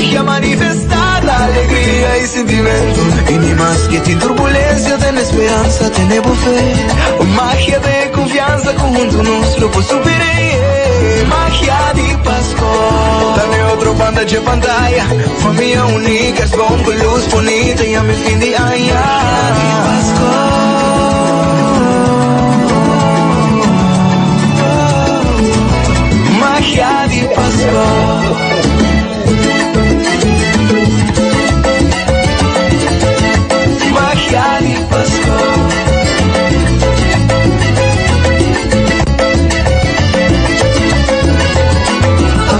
Magia manifestada, alegria y sentimento. Y ni mas que tin turbulencia, tene speransa, tene bo fe. Magia de confianza, conjunto nos lo por supera. Magia di Pasco. Tambe otro banda di pantaya, famia uni, kerstboom cu luz bunita y ami fin di aña. Magia di Pasco. Magia di Pasco. Magia di Pasco. Oh,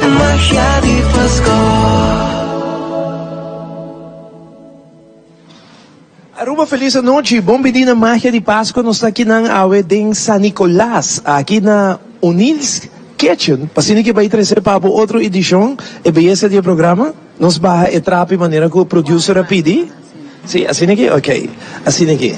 magia di Pasco. Aruba feliz anochi, bon bini na Magia di Pasco, nos ta aki nan awe den San Nicolas, aki na O'Neill's Kitchen, pa asina ke bai trece pa bo otro edicion, e beyesa di e programa, nos baha e trapi manera cu producer a pidi, si asina ke, ok, asina ke,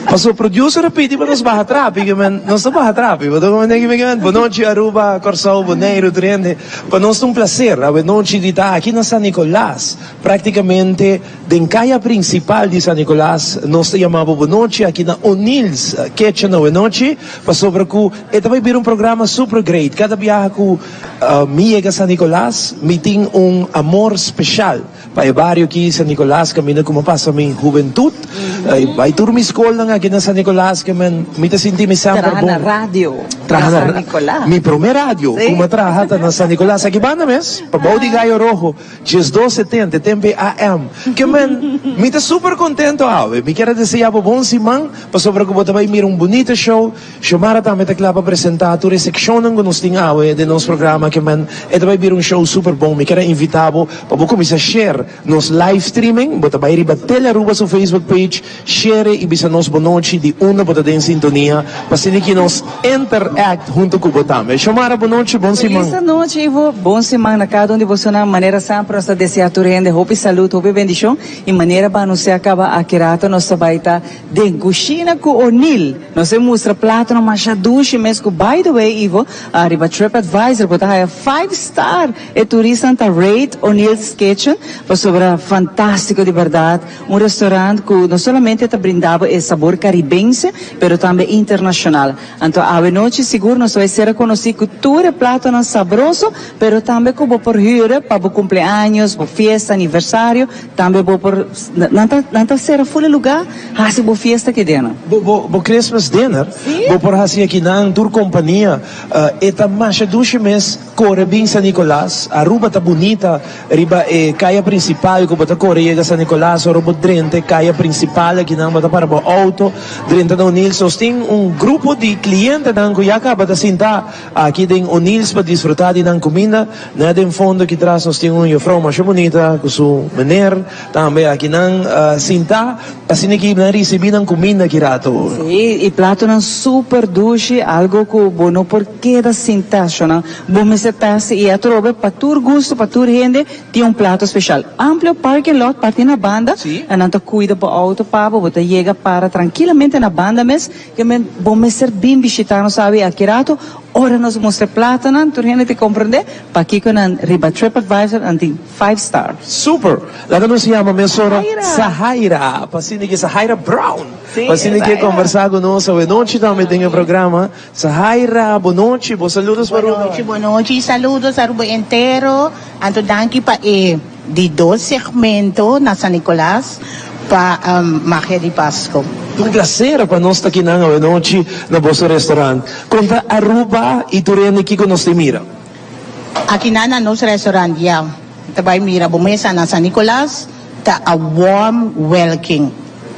paso producer a pidi pa nos baha trapi, ke men nos ta baha trapi, bo ta comprende ke men, bonochi Aruba, Corsou, Boneiru, tur hende, pa nos ta un placer awe nochi di ta aki na San Nicolas. Práktikamente den kaya prinsipal di San Nicolas nos ta yama bo bonochi aki na O'Neill's Kitchen awenochi pasobra ku e ta bai bira un programa super great. Kada biaha ku mi yega San Nicolas mi tin un amor speshal pa e bario aki San Nicolas kaminda ku mi a pasa mi hubentut i bai tur mi skolnan aki na San Nicolas ke men mi ta sinti mi semper Traha bon. na radio Traha na na San Nicolas. Mi prome radio ku mi a traha ta na San Nicolas aki banda mes pabou di Gallo Rojo. 12 70, tempe AM. Ke men, mi ta super contento awe. Mi kier a desea bo bon siman, pasobra cu bo ta bay mira un bunita show. Xiomara tambe ta cla pa presenta tur e seccionnan cu nos tin awe den nos programa. Ke men, e ta bay bira un show super bon. Mi kier a invita bo pa bo cuminsa share nos live streaming. Bo ta bay riba Telearuba su Facebook page, share y bisa nos bonochi di unda bo ta den sintonia, pa asina ki nos interact hunto cu bo tambe. Xiomara, bonochi, bon siman. Feliz anochi Ivo, bon siman na cada un di bosonan. Manera semper nos ta desea tur hende hopi salud, hopi bendicion y manera bo anuncia caba aki rato nos ta bay ta den cushina cu O'Neil. Nos e mustra platonan masha dushi mes cu by the way Ivo, riba TripAdvisor bo ta haya five star. E turistanan ta rate O'Neil's Kitchen pasobra fantastico di berdad. Un restaurant cu no solamente ta brinda bo e sabor caribense, pero tambe internacional. Anto awe nochi sigur nos ta bay ser reconoci cu tur e platonan sabroso, pero tambe cu bo por huur pa bo cumpleaños, bo fiesta, aniversario, tambe bo por, nan ta, nan ta cera full e lugar, haci bo fiesta aki den. Bo, bo, bo Christmas dinner, bo por haci akinan tur compania, e ta masha dushi mes. Kore bin San Nicolas, Aruba ta bunita riba e kaya principal ku bo ta kore yega San Nicolas ora bo drenta e kaya principal akinan bo ta para bo auto drenta na O'Neill's nos tin un grupo di clientenan ku ya kaba ta sinta aki den O'Neill's pa disfruta di nan kuminda na den fondo aki tras nos tin un juffrouw masha bunita ku su meneer tambe akinan sinta asina ki nan ricibi nan kuminda aki rato. Sí, y platonan super dushi, algo ku bo no por Keda sin tashonan. Bo mester tasi i atrobe pa tur gusto, pa tur hende tin un plato special. Amplio parking lot parti na banda, a nan ta cuida bo auto pa bo, bo ta yega para trankilamente na banda mes, ke men bo mester bin bishita nos awe aki rato, ora nos mustra e platonan tur hende ta comprende pakiko nan riba TripAdvisor nan tin five star. Super! Laga nos yama mesora Sahaira, pa asina ke Sahaira Brown, pa asina ke conversa cu nos awe nochi tambe den e programa. Sahaira, bonochi, bo saludos pa Aruba. Bonochi, bonochi, saludos Aruba entero. Anto danki pa e di dos segmento na San Nicolas pa Magia di Pasco. Ta un placer pa nos ta akinan awenochi na boso restaurant. Conta Aruba y tur hende kico nos ta mira. Akinan na nos restaurant ya ta bay mira bo mesa na San Nicolas ta a warm welking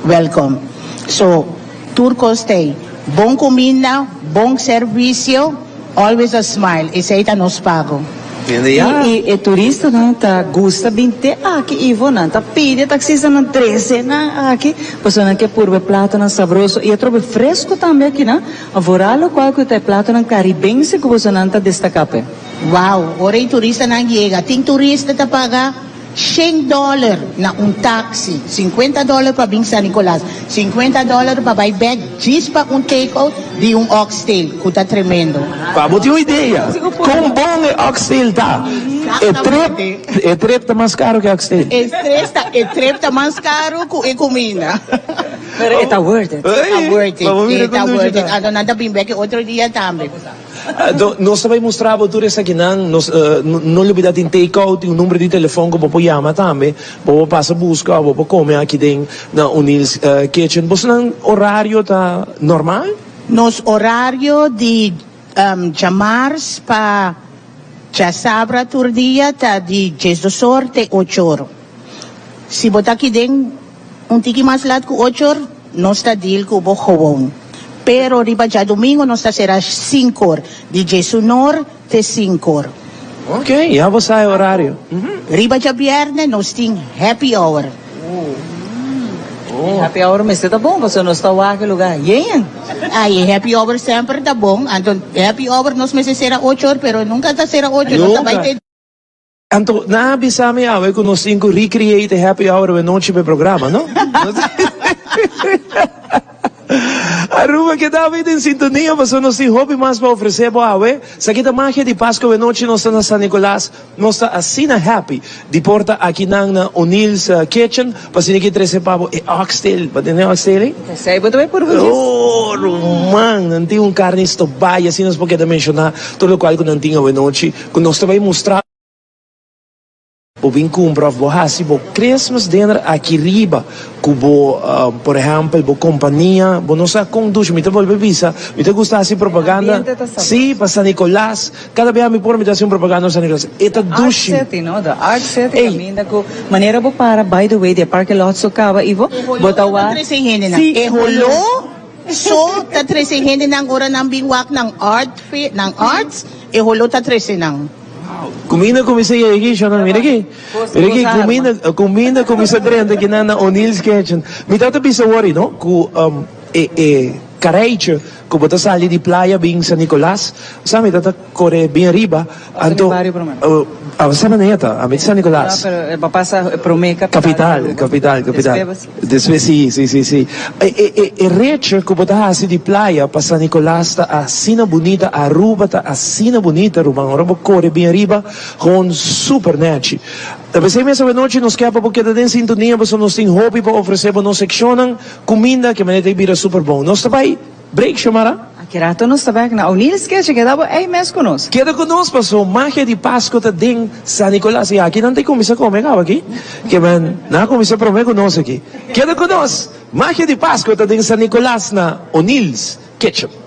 welcome. So tur cos t'ey. Bon cuminda, bon servicio, always a smile, esey ta nos pago. Hende ya. Y e turistanan ta gusta bin te aki Ivo, nan ta pidi e taxistanan trece nan aki, pasobra nan ke purba e platonan sabroso y atrobe fresco tambe akinan, vooral locual cu ta e platonan caribense cu bosonan ta destaca p'e. Wow, ora e turistanan yega, tin turista ta paga. Shen dòler na un taxi, sinkuenta dòler pa bin San Nicolas, sinkuenta dòler pa bai bèk djis pa un take out di un oxtail, ku ta tremendo. Pa bo tin un idea kon bon e oxtail ta, e trip e trip ta mas karo ku e oxtail. E tres ta e trip ta mas karo ku e kuminda. Pero e ta worth it. E ta worth it, e ta worth it. Anto nan ta bin bèk e otro dia tambe. Nos ta bai mustra bo tur esakinan. Nos no lubida tin take out, tin un number di telefon ku bo por yama tambe. Bo por pasa buska o bo por kome aki den na O'Neill's Kitchen. Bosonan orario ta normal? Nos orario di djamars pa djasabra tur dia ta di diesdos or te ocho or. Si bo ta aki den Un tiki mas lat ku ochor nos ta deal ku bo gewoon. Pero riba djadumingo nos ta sera sinkor, di djesunor te sinkor. Ok, ya bo sa e horario. Riba djabierne nos tin happy hour. E happy hour mester ta bon pasobra nos ta wak e lugar yen. Ay, e happy hour semper ta bon. Anto happy hour nos mester sera ochor pero nunka ta sera ocho, nos ta bai te. Anto nan a bisa mi awe ku nos tin ku recreate e happy hour awe nochi pa e programa, no? Aruba keda awe den sintonia pasobra nos tin hopi mas pa ofrece bo awe. Esaki ta magia di Pasco awe nochi nos ta na San Nicolas. Nos ta asina happy di por ta aki nan na O'Neill's Kitchen pa asina ki trece pa bo e oxtail. Bo tende oxtail ei? Esei bo ta bay purba djis. Oh ruman, nan tin un carni stobay asina nos por keda menciona tur locual ku nan tin awe nochi. Ku nos ta bai mustra bo bin kumpra òf bo hasi bo Christmas dinner aki riba ku bo por ehèmpel bo kompania bo no sa kon dushi mi ta bolbe bisa mi ta gusta hasi propaganda si pa San Nicolas kada bia mi por mi ta hasi un propaganda pa San Nicolas e ta dushi. Art City no the Art City kaminda ku manera bo para by the way di e parke lot so kaba Ivo bo ta wak si e holó. So ta trece hendenan ora nan bin wak nan art fe nan arts e holo ta trece nan. Cuminda cuminsa yega aki shona mira aki mira aki cuminda cuminda cuminsa drenta aki nan na O'Neill's Kitchen mi tata bisa wori no cu e e carijtje cu bo ta sali di playa bin San Nicolas sa mi tata core bin ariba anto sa manera ta ami di San Nicolas capital capital capital. Despues si, si, si, si. E, e, e, e recha ku bo ta hasi di playa pa San Nicolas ta asina bunita, Aruba ta asina bunita, ruman. Ora bo kore bin ariba, gewoon super nechi. Ta p'esei mes awenochi nos ke pa bo keda den sintonia pasobra nos tin hopi pa ofresé bo nos sekshonnan, kuminda, ke manera ta bira super bon. Nos ta bai break, Xiomara. Aki rato nos ta bek na O'Neill's Kitchen, keda bo ei mes ku nos. Keda ku nos paso magia di Pasco ta den San Nicolas y aki nan ta cuminsa come caba aki ke men nan a cuminsa prome cu nos aki. Keda cu nos, magia di Pasco ta den San Nicolas na O'Neill's Kitchen.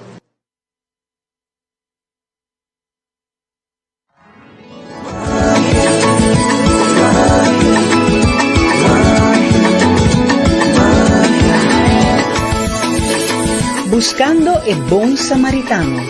Buscando e Bon Samaritano.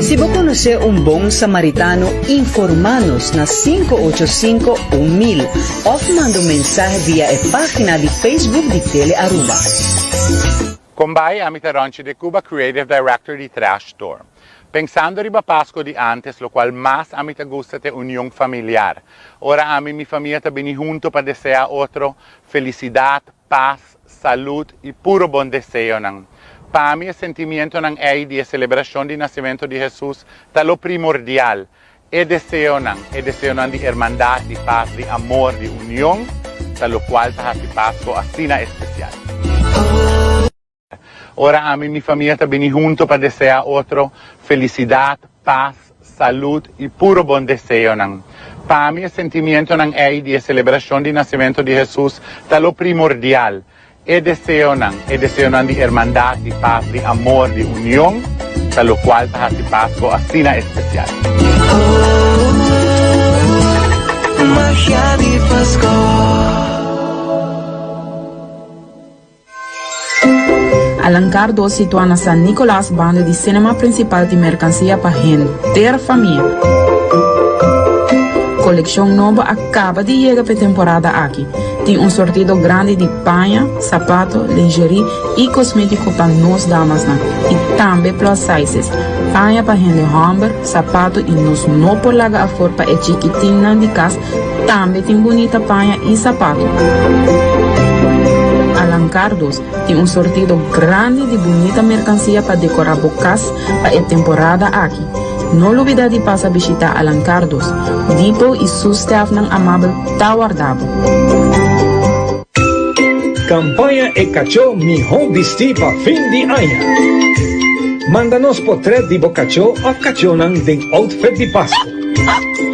Si bo konosé un bon samaritano, informá nos na 585 1000 òf manda un mensahe via e página di Facebook di Tele Aruba. Kon bai, ami ta Ronchi de Cuba, Creative Director di Trash Store. Pensando riba Pasco di antes, locual mas ami ta gusta t'e union familiar. Ora ami y mi famia ta bini hunto pa desea otro felicidad, pas, salud y puro bon deseonan. Pa mi e sentimientonan ey di e celebracion di nacimento di Jesus ta lo primordial, e deseonan, e deseonan di hermandad, di pas, di amor, di union, ta locual ta haci Pasco asina especial. Ora ami y mi famia ta bini hunto pa desea otro felicidad, pas, salud y puro bon deseonan. Pa mi e sentimientonan ey di e celebracion di nacimento di Jesus ta lo primordial, e deseonan, e deseonan di hermandad, di pas, di amor, di union, ta locual ta haci Pasco asina especial. Magia di Pasco. Alancar 2 situá na San Nicolas banda di Cinema Principal tin mercancia pa henter famia. Coleccion nobo a caba di yega p'e temporada aki. Tin un sortido grandi di paña, sapato, lingerie y cosmetico pa nos damasnan y tambe plus sizes, paña pa hende homber, sapato y nos no por laga afor pa e chikitinnan di cas tambe tin bunita paña y sapato. Alancardos tin un sortido grandi di bunita mercancia pa decora bo cas pa e temporada aki. No lubida di pasa bishita Alancardos, Dipo y su staffnan amabel ta warda bo. Campaña E Cachó Mihó Bistí pa Fin di Aña! Manda nos potret di bo cachó of cachónan den outfit di Pasco.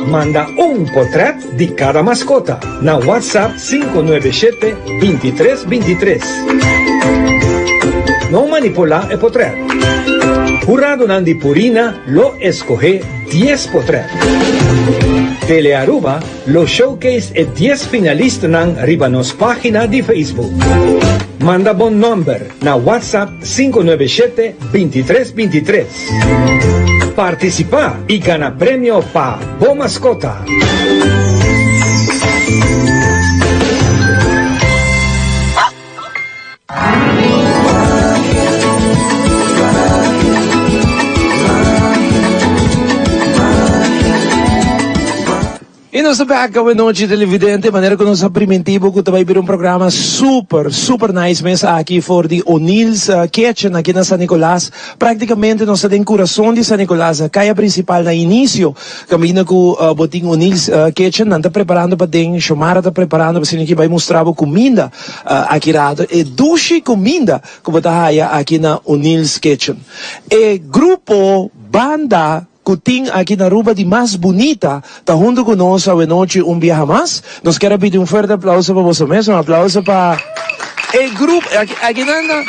Manda un potret di cada mascota na WhatsApp 597 23 23. No manipulá e potret. Huradonan di Purina lo escoge dies potret. Telearuba lo showcase e dies finalistanan riba nos pagina di Facebook. Manda bo nomber na WhatsApp 597 23 23. Participa y gana premio pa bo mascota! Y nos ta bek awe nochi televidente, manera cu nos a priminti bo cu ta bay bira un programa super, super nice mes aki for di O'Neill's Kitchen aki na San Nicolas. Practicamente nos ta den curason di San Nicolas, na caya principal na inicio caminda cu bo tin O'Neill's Kitchen. Nan ta preparando paden, Xiomara ta preparando pa asina ki bay mustra bo cuminda aki rato, e dushi cuminda cu bo ta haya aki na O'Neill's Kitchen. E grupo banda cu tin aki na Aruba di mas bunita ta hunto cu nos awenochi un biaha mas. Nos kier a pidi un fuerte aplauso pa boso mes, un aplauso pa e grupo aki, aki nan ta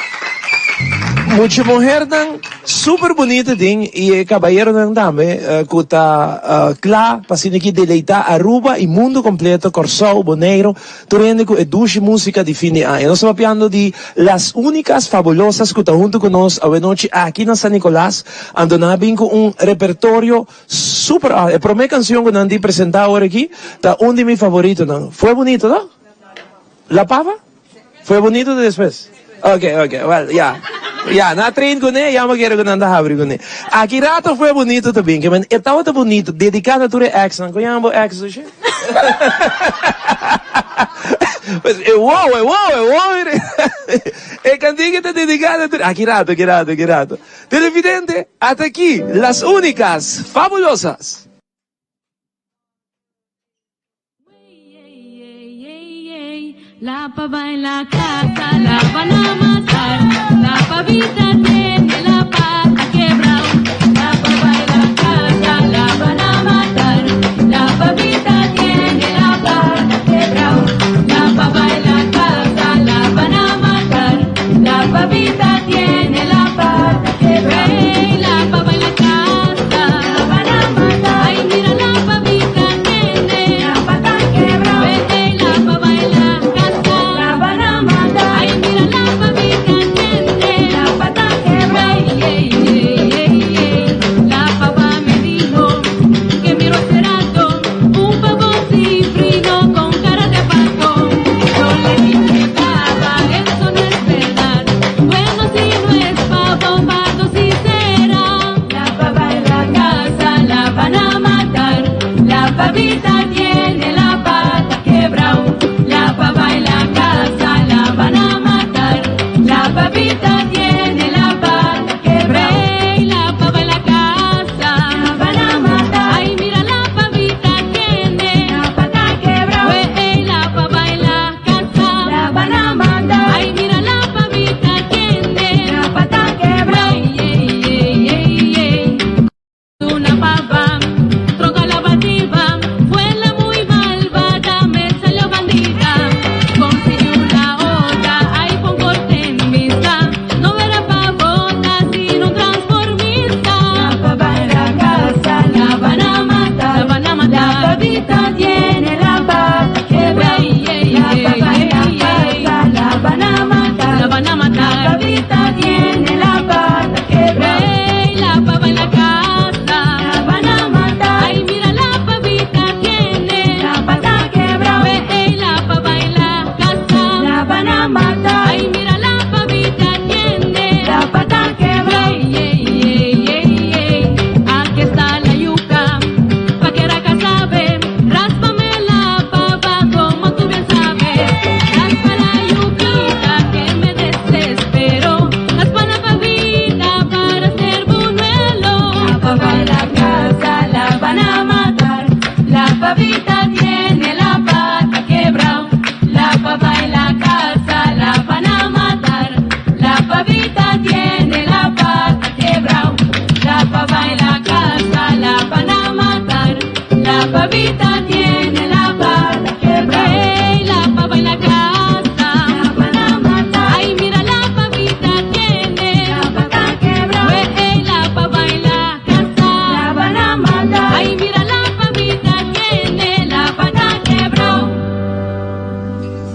mucha muhernan super bunita tin y e caballeronan tambe cu ta cla pa asina ki deleita Aruba y mundo completo, Corsou, Boneiro. Tur hende ku e dushi músika di fin di aña. Nos ta papiando di Las Únicas Fabulosas ku ta huntu ku nos awenochi aki na San Nicolas. Anto nan a bin ku un repertorio super awesome. E promé kansion ku nan di presentá awor aki ta un di mi favoritonan. Fue bonito, no? La Pava? Fue bonito ta despues? Ok, ok, well, ya. Ya, nan a train kuné, ya mi a kere ku nan ta habri kuné. Aki rato fue bonito ta bin, ke men e tabata bonito, dediká na tur e exnan. Kon yama bo ex, Dushe? Pues e wow, e wow, e wow. E kantika ta dediká na tur. Aki rato, aki rato, aki rato. Televidente, ata aki, Las Únicas Fabulosas. La pava en la casa la van a matar. La pavita tiene la pata quebrao. La pava en la casa la van a matar. La pavita tiene la pata quebrao. La pava en la casa la van a matar. La pavita tiene la pata quebrao. Hey, la pava en la casa la van a matar. Ay, mira la pavita tiene la pata quebrao. Hey, la pava en la casa la van a matar. Ay, mira la pavita tiene la pata quebrao. matar. Ay, mira la pavita tiene la pata quebra. Ey, ey, ey, ey, Aquí está la yuca, pa' que la sabe. Ráspame la pava como tú bien sabes. Raspa la yuquita que me desespero. Raspa la pavita para hacer buñuelo. La pava en la casa la van a matar. La pavita tiene la pata quebra. La pava en la casa la van a matar. La pavita tiene la pata quebra. La pava en la casa la van a matar. La pavita tiene la pata quebra. Ey, la pava en la casa la van a matar. Ay, mira la pavita tiene la pata quebra. Ey, la pava en la casa la van a matar. Ay, mira la pavita tiene la pata quebra.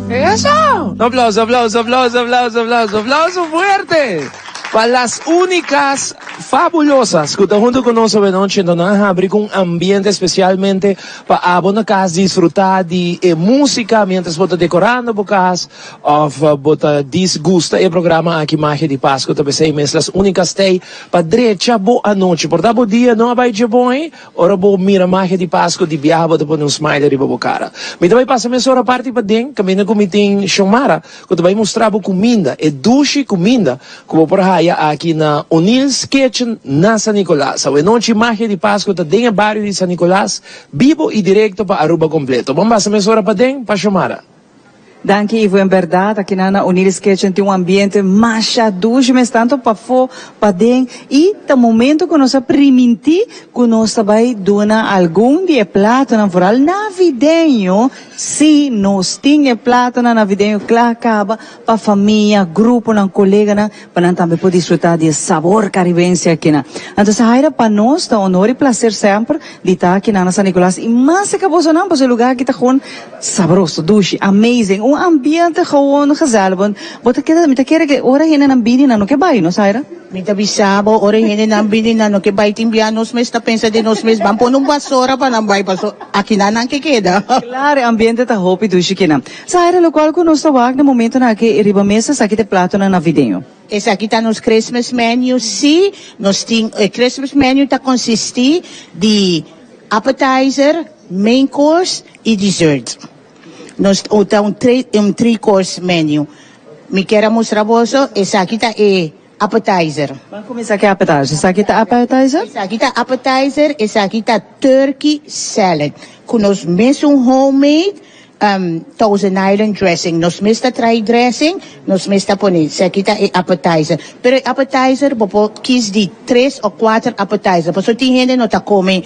¡Eso! Aplauso, aplauso, aplauso, aplauso, aplauso, aplauso fuerte. Pa Las Únicas Fabulosas, ku ta huntu ku nos anochi, anto nan a habri ku un ambiente espesialmente pa abo na kas disfrutá di e músika mientras bo ta dekorando bo kas òf bo ta disgusta e programa aki Magia di Pasku. Ta p'esei mes Las Únicas t'ei pa drecha bo anochi. Por ta bo dia no a bai dje bon ei, Ora bo mira magia di Pascu di biaha bo ta pone un smile riba bo cara. Mi ta bai pasa mesora parti paden caminda cu mi tin Xiomara cu ta bai mustra bo cuminda, e dushi cuminda cu bo por haya aki na O'Neill's Kitchen na San Nicolas. Awe nochi magia di Pascu ta den e bario di San Nicolas, bibo y directo pa Aruba completo. Bon pasa mesora paden pa Xiomara. Danki Ivo, en berdad akinan na O'Neill's Kitchen tin un ambiente masha dushi mes tanto pafó, paden y ta momento cu nos a priminti cu nos ta bay duna algun di e platonan vooral navideño, si nos tin e platonan navideño cla caba pa famia, gruponan, coleganan pa nan tambe por disfruta di e sabor caribense akinan. Anto Sahaira pa nos ta honor y placer semper di ta akinan na San Nicolas y mas e cabosonan pasobra e lugar aki ta gewoon Sabroso, dushi, amazing, un ambiente gewoon gezellig, bo bo ta keda, mi ta kere ke ora hendenan bini nan no ke bai, no Saira? Mi ta bisa bo, ora hendenan bini nan no ke bai, tin bia nos mes ta pensa den nos mes, ban pone un basora pa nan bai, paso akinan nan ke keda. Claro, e ambiente ta hopi dushi kinan. Saira, locual cu nos ta wak na momentonan aki riba mesa, esaki ta e platonan navideño. Esaki ta nos Christmas menu, si, nos tin, e Christmas menu ta consisti di appetizer, main course y dessert. Nos ta un un three course menu. Mi kier a mustra boso, esaki ta e appetizer. Ban cuminsa cu e appetizer. Esaki ta appetizer? Esaki ta appetizer, esaki ta turkey salad cu nos mesun homemade Thousand Island dressing. Nos mes ta trae dressing, nos mes ta pone. Esaki ta e appetizer. Pero e appetizer bo por kies di tres o cuater appetizer. Pasobra tin hende no ta come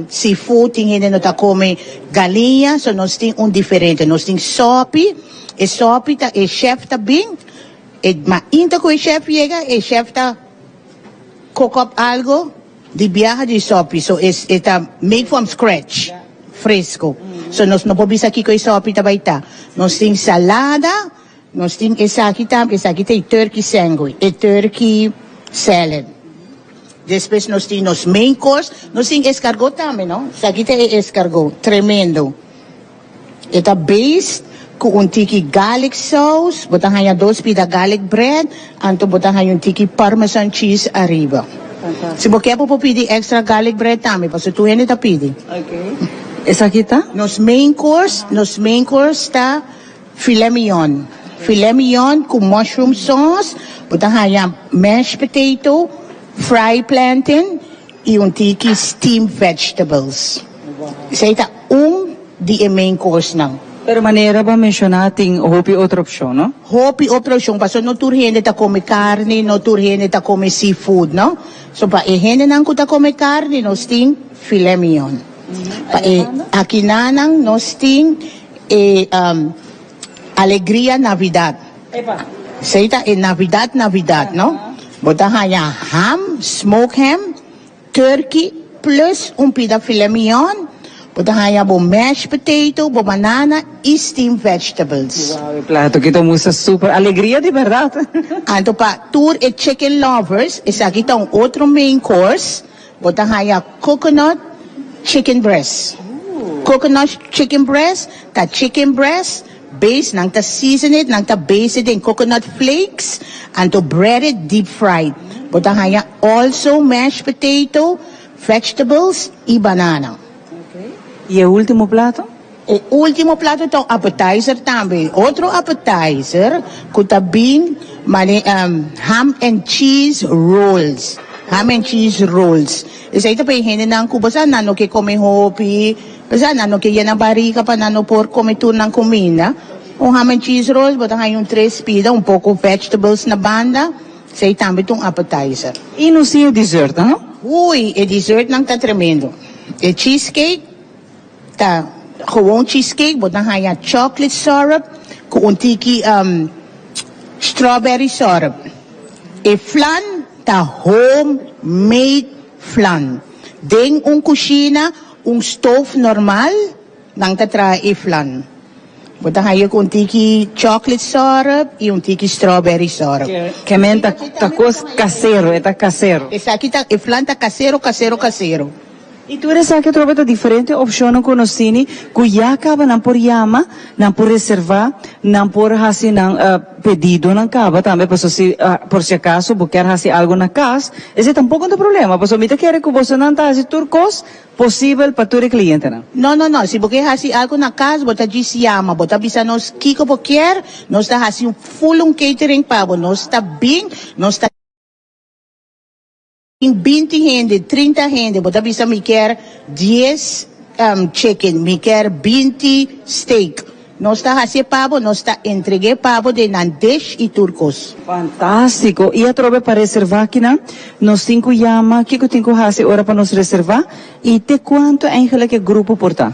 seafood, tin hende no ta come galiña, so nos tin un diferente. Nos tin sopi, e sopi ta e chef ta bin, e mainta cu e chef yega, e chef ta cook up algo. Di biaha di sopi so es e ta made from scratch fresco so nos no por bisa kico e sopi ta bay ta nos tin salada nos tin esaki tambe esaki ta e turkey sandwich e turkey salad despues nos tin nos main course nos tin escargot tambe no esaki ta e escargot tremendo. E ta based ku un tiki garlic sauce, bo ta haña dos pida garlic bread, anto bo ta haña un tiki parmesan cheese ariba. Si bo ke bo por pidi extra garlic bread tambe, pasobra tur hende ta pidi. Esaki ta? Nos main course, nos main course ta filet mignon. Filet mignon ku mushroom sauce, bo ta haña mashed potato, fried plantain i un tiki steamed vegetables. Esei ta un di e main course-nan. Pero manera bo a menciona tin hopi otro opcion, no? Hopi otro opcion, pasobra no tur hende ta come carni, no tur hende ta come seafood, no? So pa e hendenan cu ta come carni nos tin filet mignon. Pa e akinanan nos tin e alegria Navidad. Esei ta e Navidad Navidad, no? Bo ta haya ham, smoked ham. Turkey plus un pida filet mignon, bo ta haña bo mashed potato, bo banana y steamed vegetables. Wow, e plato ki ta mustra super alegria di berdad. Anto pa tur e chicken lovers, esaki ta un otro main course, bo ta haña coconut chicken breast. Coconut chicken breast ta chicken breast. Base, nan ta season it, nan ta base it den coconut flakes, anto bread it deep fried. Bo ta haña also mashed potato, vegetables y banana. Y e ultimo plato? E ultimo plato ta un appetizer tambe. Otro appetizer cu ta bin mane ham and cheese rolls. Ham and cheese rolls. Esey ta pa e hendenan cu bo sa nan no ke come hopi, bo sa nan no ke yena barica pa nan no por come tur nan cuminda. Un ham and cheese rolls bo ta haña un tres pida, un poco vegetables na banda. Esey tambe ta un appetizer. Y nos tin e dessert, no? Huy, e dessertnan ta tremendo. E cheesecake. Ta gewoon cheesecake, bo ta haña chocolate syrup ku un tiki strawberry syrup. E flan ta home made flan. Den un kushina, un stoof normal, nan ta traha e flan. Bo ta haña ku un tiki chocolate syrup i un tiki strawberry syrup. Ke men ta kos kasero, e ta kasero. Esaki ta, e flan ta kasero, kasero, kasero. I tur esaki atrobe ta diferente opshonnan ku nos tini ku ya kaba nan por yama, nan por reservá, nan por hasi nan pedidonan kaba tambe pasobra si por si akaso bo kier hasi algu na kas, esei tampoko no ta problema pasobra mi ta kere ku bosonan ta hasi tur kos posibel pa tur e klientenan. No, no, no, si bo ke hasi algu na kas bo ta djis yama, bo ta bisa nos kiko bo kier, nos ta hasi un full un catering pa bo, nos ta bin, nos ta. Tin 20 hende, 30 hende, bo ta bisa mi kier 10 chicken, mi kier 20 steak. Nos ta haci'e pa bo, nos ta entreg'e pa bo den nan dish y tur cos. Fantastico! Y atrobe pa reserva kinan nos tin cu yama, kico tin cu haci ora pa nos reserva y te cuanto eigenlijk e grupo por ta?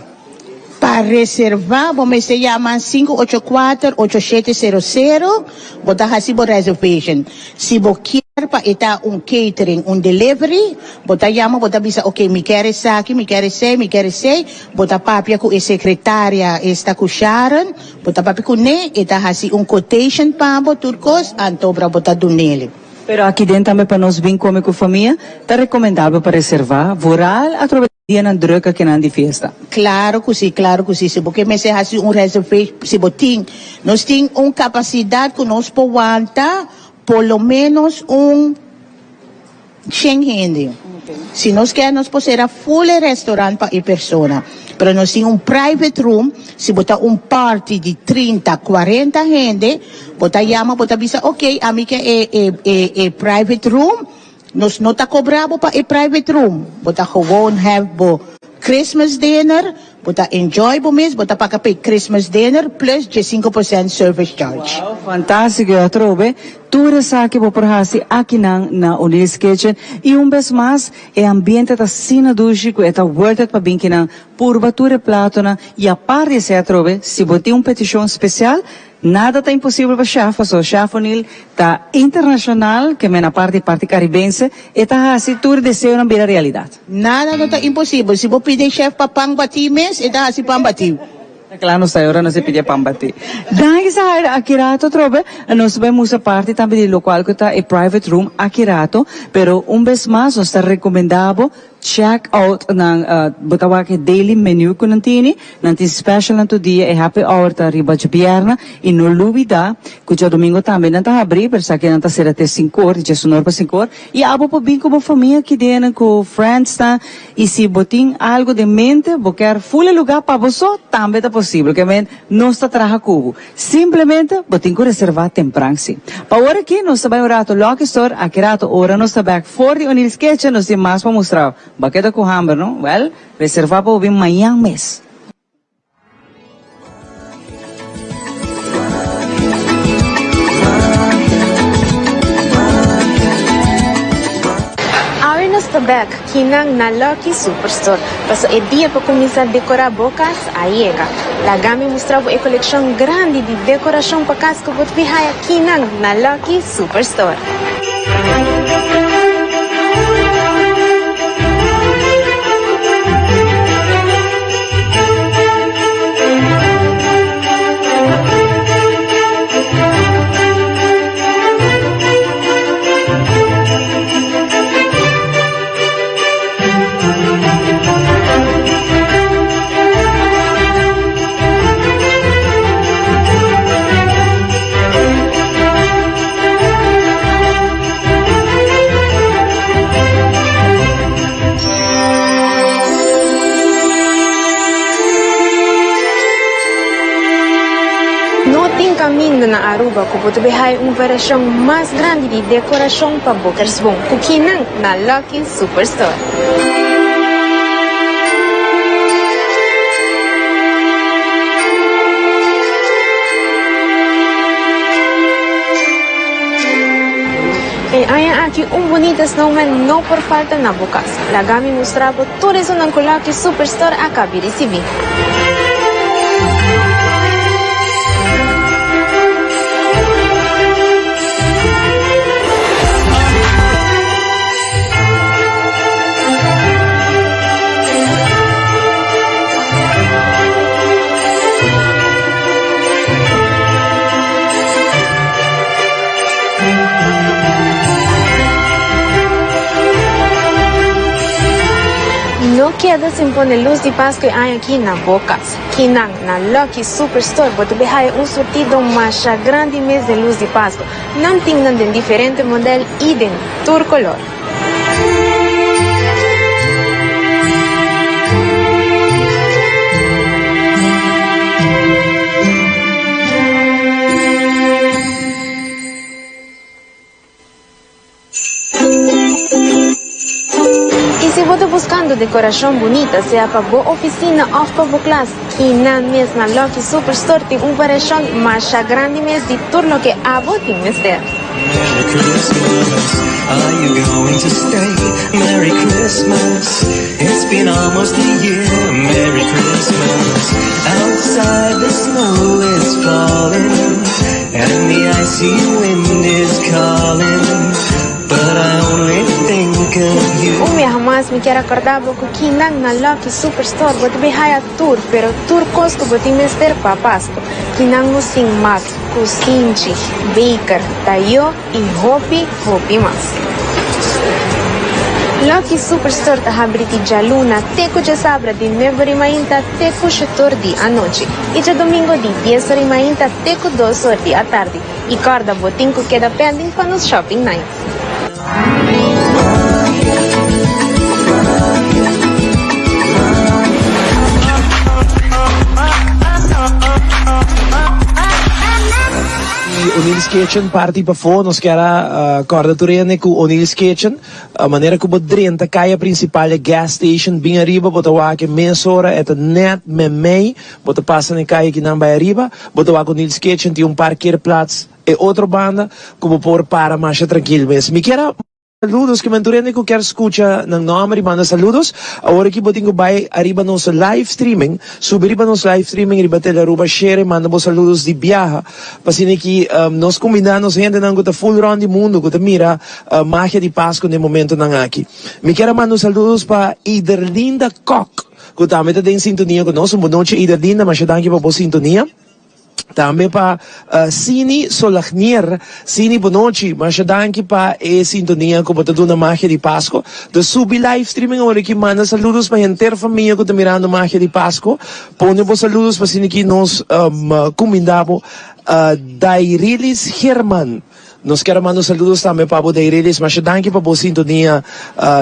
Pa reserva bo mester yama 584 8700, bo ta haci bo reservation. Si bo kier pa e ta un catering, un delivery, bo ta yama bo ta bisa ok mi kier esaki, mi kier esey, mi kier esey, bo ta papia cu e secretaria esta cu Sharon, bo ta papia cune, e ta haci un quotation pa bo tur cos, antobra bo ta dunele. Pero aki den tambe pa nos bin come cu famia, ta recomendabel pa reserva, vooral atrobe. Dianan druk akinan di fiesta. Claro cu si, claro cu si. Si bo ke mester haci un reservation, si bo tin, nos tin un capacidad cu nos por wanta por lo menos un shen hende. Si nos kier nos por cera full e restaurant pa e persona. Pero nos tin un private room, si bo ta un party di 30, 40 hende, bo ta yama, bo ta bisa ok, ami ke e e e e private room. Nos no ta cobra bo pa e private room, bo ta gewoon have bo Christmas dinner, bo ta enjoy bo mes, bo ta paga pa e Christmas dinner plus 15% service charge. Wow, fantastico y atrobe tur esaki bo por haci akinan na O'Neill's Kitchen y un bes mas e ambiente ta asina dushi cu e ta worth it pa bin kinan purba tur e platonan y apart di esey atrobe si bo tin un peticion special Nada ta imposibel pa Chef, pasobra Chef O'Neil ta internacional, ke men aparte di parti Caribense, e ta hasi tur e deseonan bira realidad. Nada no ta imposibel. Si bo pidi e chef pa pan batí mes, e ta hasi pan batí. Ta kla nos ta e ora nos e pidi e pan batí. Danki Sahara, aki rato atrobe nos ta bai mustra parti tambe di lokual ku ta e private room aki rato, pero un bes mas nos ta rekomendá bo Check out nan bo ta wak e daily menu ku nan tini, nan tin specialnan tur dia, e happy hour ta riba djabièrnè i no lubida ku djadumingu tambe nan ta habri pero esaki nan ta sera te sinkor, di diesunor pa sinkor, i abo por bin ku bo famia aki den ku friendsnan i si bo tin algu den mente bo kier ful e lugá pa bo so tambe ta posibel ke men nos ta traha ku bo. Simplemente bo tin cu reserva tempran si. Pa ora aki nos ta bay un rato Lucky Store, aki rato ora nos ta bek for di O'Neill's Kitchen nos tin mas pa mustra. Bo a keda cu hamber no? Well, reserva pa bo bin mañan mes. Awe nos ta bek kinan na Lucky Superstore paso e dia pa cuminsa decora bo cas a yega. Laga mi mustra bo e kolekshon grandi di dekorashon pa kas ku bo ta bin haya kinan na Lucky Superstore. na Aruba ku bo ta bay haya un variashon mas grandi di dekorashon pa bo kersboom ku kinan na Lucky Superstore. E aña aki un bunita snowman no por falta na bo kas. Laga mi mustra bo tur esunnan ku Lucky Superstore a kabi risibí. No keda sin pone luz di Pascu e aña aki na bo cas. Kinan na Lucky Superstore bo ta bay haya un surtido masha grandi mes den luz di Pascu. Nan tin nan den diferente model y den tur color. Y si bo ta buscando decoracion bunita, sea pa bo oficina of pa bo klas, kinan mes na Lucky Superstore tin un variacion masha grandi mes di tur loke abo tin mester. Merry Christmas, are you going to stay? Merry Christmas, it's been almost a year. Merry Christmas, outside the snow is falling, and the icy wind is calling. But I only think of you. Un biaha mas mi kier acorda bo cu kinan na Lucky Superstore bo ta bay haya tur, pero tur cos cu bo tin mester pa Pasco. Kinan nos tin mat, cusinchi, beker, tayo y hopi, hopi mas. Lucky Superstore ta habri di djaluna te cu djasabra di nuebe ori mainta te cu shetor di anochi y djadomingo di dies ori mainta te cu dos or di atardi. Y corda bo tin cu keda pending pa nos shopping night. Y O'Neill's Kitchen parti pafó nos kier a corda tur hende cu O'Neill's Kitchen manera cu bo drenta caya principal e gas station bin ariba bo ta wak e mesora e ta net memey bo ta pasa na e caya kinan bay ariba bo ta wak O'Neill's Kitchen tin un parkeerplaats e otro banda cu bo por para masha trankil mes. Mi kier a saludos ke men tur hende cu kier scucha nan nomber y manda saludos. Awor aki bo tin cu bay ariba nos live streaming, subi riba nos live streaming riba Telearuba share y manda bo saludos di biaha pa asina ki nos cumbinda nos hendenan cu ta full rond di mundo cu ta mira magia di Pascu den momentonan aki. Mi kier a manda un saludos pa Iderlinda Kok cu tambe ta den sintonia cu nos. Un bon nochi Iderlinda, masha danki pa bo sintonia. Tambe pa Sini Solagnier. Sini bonochi, masha danki pa e sintonia ku bo ta duna Magia di Pasco. Ta subi live streaming awor aki manda saludos pa henter famia ku ta mirando Magia di Pasco. Pone bo saludos pa asina ki nos kuminda bo. Dairilis Herman, nos kier a manda un saludos tambe pa bo Dairilis. Masha danki pa bo sintonia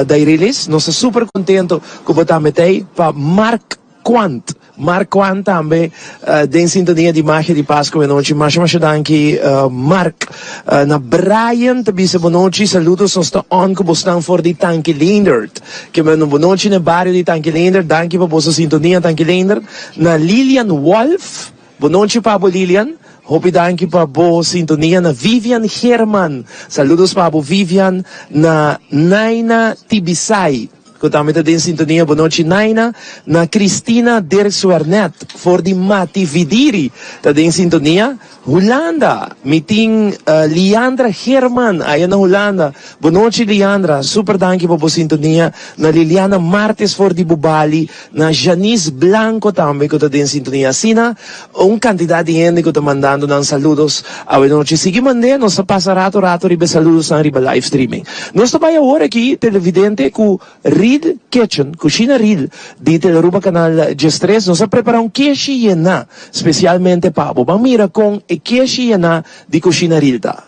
Dairilis. Nos ta super kontento ku bo tambe ta ei. Pa Mark Quant. Mark Quant tambe den sintonia di Magia di Pasco e nochi. Masha masha danki Mark. Na Brian ta bisa bonochi, saludos nos ta on ku bosnan for di Tanki Leendert. Ke men un bonochi na e bario di Tanki Leendert. Danki pa boso sintonia Tanki Leendert. Na Lilian Wolf, bonochi pa bo Lilian. Hopi danki pa bo sintonia. Na Vivian Herman, saludos pa bo Vivian. Na Naina Tibisay. Ku tambe ta den sintonia bonochi Naina na Cristina Dirkswernet for di Matividiri ta den sintonia Hulanda mi tin Liandra Herman aya na Hulanda bonochi Liandra super danki pa bo sintonia na Liliana Martes for di Bubali na Janice Blanco tambe ku ta den sintonia asina un kantidat di hende ku ta mandando nan saludos awe nochi sigui mand'e nos ta pasa rato rato riba e saludosnan riba live streaming. Nos ta bai awor aki televidente ku Real Kitchen, Cushina Real di Telearuba Canal 13. Nos a prepara un keshi yená spesialmente pa bo. Ban mira kon e keshi yená di Cushina Real ta.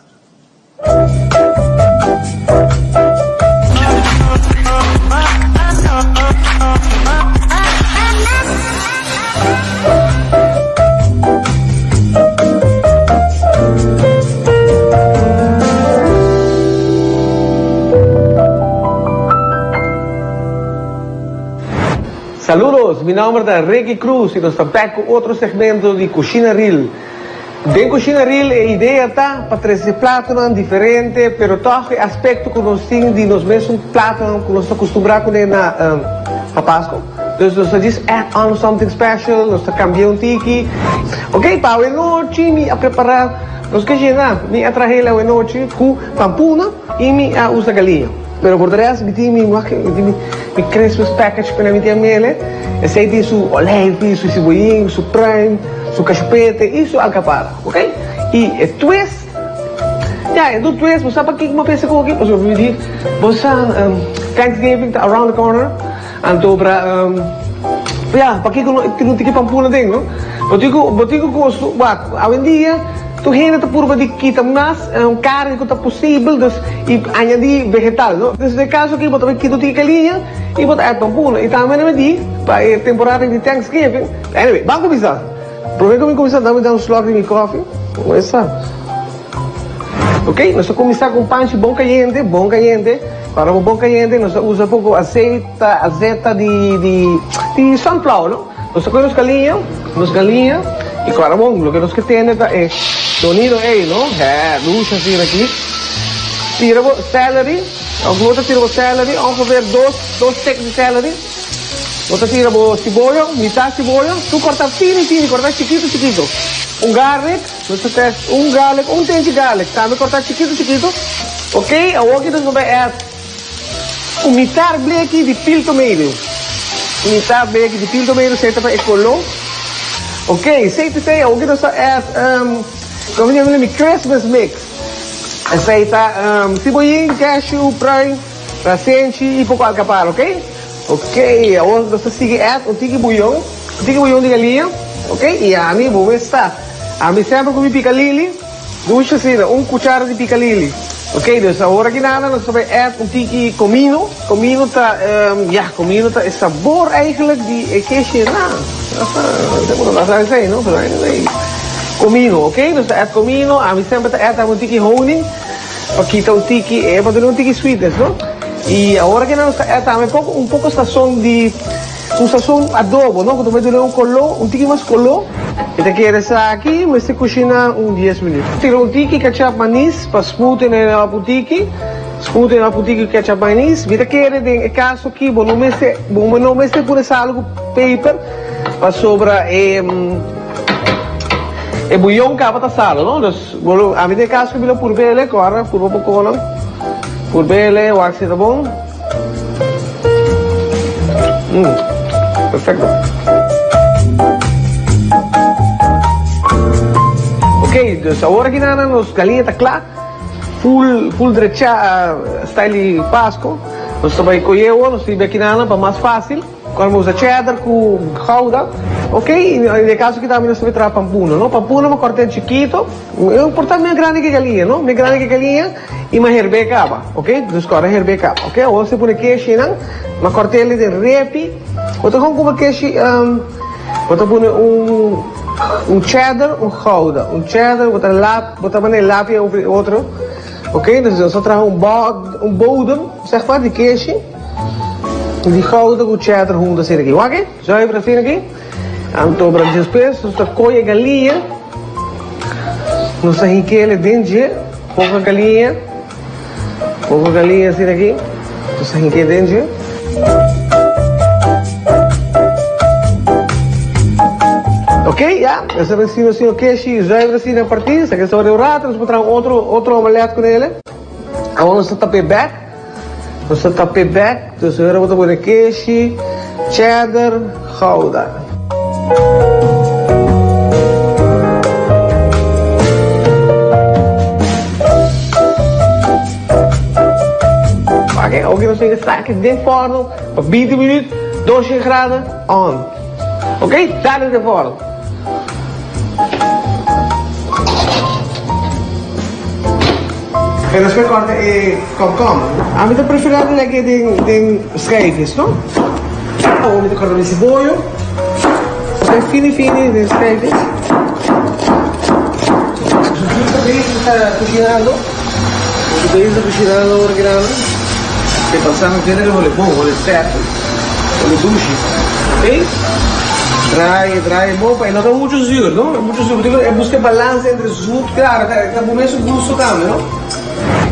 Saludos, mi nomber ta Ricky Cruz y nos ta back cu otro segmento di Cushina Real. Den Cushina Real e idea ta pa trece platonan diferente pero toch e aspecto cu nos tin di nos mesun platonan cu nos ta custumbra cune na pa Pasco. Dus nos ta djis add on something special, nos ta cambia un tiki. Ok, pa awenochi mi a prepara nos cushina, mi a traha el awenochi cu pampuna y mi a usa galiña. Pero por de rest mi tin mi mi tin mi Christmas package cu mi tin a mele. Esey tin su olijfi, su siboyin, su pruim, su cachupete y su alcapara, ok. Y e twist, ya e tur twist, bo sa pakico mi a pensa cu aki? Pasobra mi di, bo sa Thanksgiving ta around the corner, anto pra ya, pakico no tin un tiki pampuna aden, no? Bo tin cu, bo tin cu costu, wak, awendia tur hende ta purba di kita mas carne cu ta posibel, dus, y añadi vegetal, no? Dus den caso aki bo ta bay kita un tiki caliña y bo ta add pampuna. Y tambe nan a di pa e temporada di Thanksgiving, anyway, ban cuminsa. Prome cu mi cuminsa dame da un slok di mi coffee, esa. Ok, nos ta cuminsa cu un panchi bon cayente, bon cayente. Ora bo bon cayente nos ta usa poco aceita, azeta di, di, di sunflower, no? Nos ta coge nos galiña, nos galiña, y cora bon, loke nos ke tende ta e sonido ey, no? He, lucha asina aki. Tira bo celery, of bo ta tira bo celery, ongeveer dos, dos stek di celery. Bo ta tira bo siboyo, mitad siboyo, tur corta fini fini, corta chikito chikito. Un garlic, nos ta test un garlic, un tenchi garlic, tambe corta chikito chikito. Ok, awoki nos lo bay add un mitar bleki di pil tomato. Un mitar bleki di pil tomato, esey ta pa e color. Ok, esey ta esey, awoki nos ta add, como mi yama mi Christmas mix. Esey ta siboyin, cashew, pruim. Rasenchi y poco alcapara, ok? Ok, awor nos ta sigui add un tiki buyon, un tiki buyon di galiña, ok? Y ami, bo mes sa, ami semper cu mi picalili, dushi asina, un cuchara di picalili, ok? Dus awor aki nada nos ta bay add un tiki comino, comino ta, ya, comino ta e sabor eigenlijk di e keshi na, bo no sa esey no, pero anyway, comino, ok? Nos ta add comino, ami semper ta add tambe un tiki honing. Pa kita un tiki e pa duna un tiki sweetness no y awor aki nan nos ta add tambe poco un poco sazon di un sazon adobo no cu ta bay duna un colo un tiki mas colo mi ta kere esaki mester cushina un dies minuut tira un tiki ketchup manis pa smoothen e op un tiki smoothen op un tiki ketchup manis mi ta kere den e caso aki bo no mester bo no mester pone salo cu peper pasobra e e buyon caba ta salo no dus. Bolo, ami den cas cu mi lo purbele, corda, purba poconan, purbele, wak si ta bon. Mm, perfecto. Ok, dus awor aki nana nos galiña ta cla, full, full drecha, style di Pasco. Nos ta bay coye awor, nos ta hiba aki nana pa mas facil. Cuando bo usa cheddar cu gouda, ok, y den e caso aki tambe nos ta bay traha pampuna, no? Pampuna bo corta en chikito, e por ta mes grandi ke galiña, no? Mes grandi ke galiña y mas herbe caba, ok? Dus corta herbe caba, ok? Awor nos ta pone keshinan, mas cort'el den repi, bo ta con cuba keshi, bo ta pone un un cheddar, un gouda, un cheddar, bo ta lap, bo ta manda e lapi over e otro, ok? Dus nos ta traha un un bodem, zeg maar, di keshi. Di gouda ku cheddar huntu asina aki. Wak e? Zuiver asina aki. Anto bra despues nos ta koe e galiña. Nos ta hink'el den dje. Poko galiña. Poko galiña asina aki. Nos ta hink'el den dje. Ok, ya. Nos ta recibi asina keshi zuiver asina partí. Esaki ta ora un rato. Nos por traha un otro otro omelet ku nele. Awor nos ta tap'é bek. Nos ta tap'é bek, dus ora bo ta pone keshi, cheddar, gouda. Oke, awor nos tin esaki den forno pa binti minuut, doshen graden, on. Oke, dale den forno. E nos ke corta e komkomber. Ami ta prefera di leke den den schijfjes, no? Awor mi ta corta mi siboyo. Esei fini fini den schijfjes. Su bezig ta kushinando. Su bezig ta kushinando ora ki nan. Te pasando tiene ke hole bon, hole sterk, hole dushi. Ok? Draai, draai bon pa e no ta mucho zuur, no? Mucho zuur, porque e busca balance entre zoet, claro, ta bo mesun gusto tambe, no?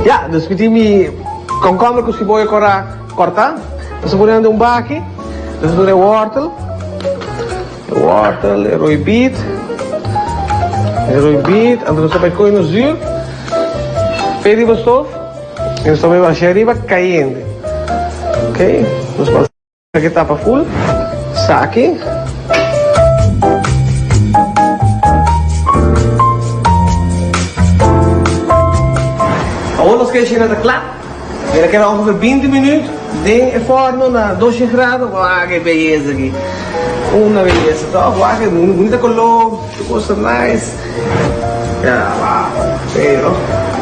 Ya, dus mi tin mi komkomber ku siboyo kora kortá. Nos ta pone nan den un baki. Nos ta pone wortel, e wortel, e roibit, e roibit, anto nos ta bai kohe nos zuur, p'e riba stof, i nos ta bai basha riba kayente. Ok, nos Aki tapa full. Saki. Awor nos keshina ta kla. El a keda ongeveer 20 minuut den e forno na 200 grado. Wak e beyesa aki. Una beyesa toch. Wak e bunita color. Tur cos ta nice. Ya, wow. Pero,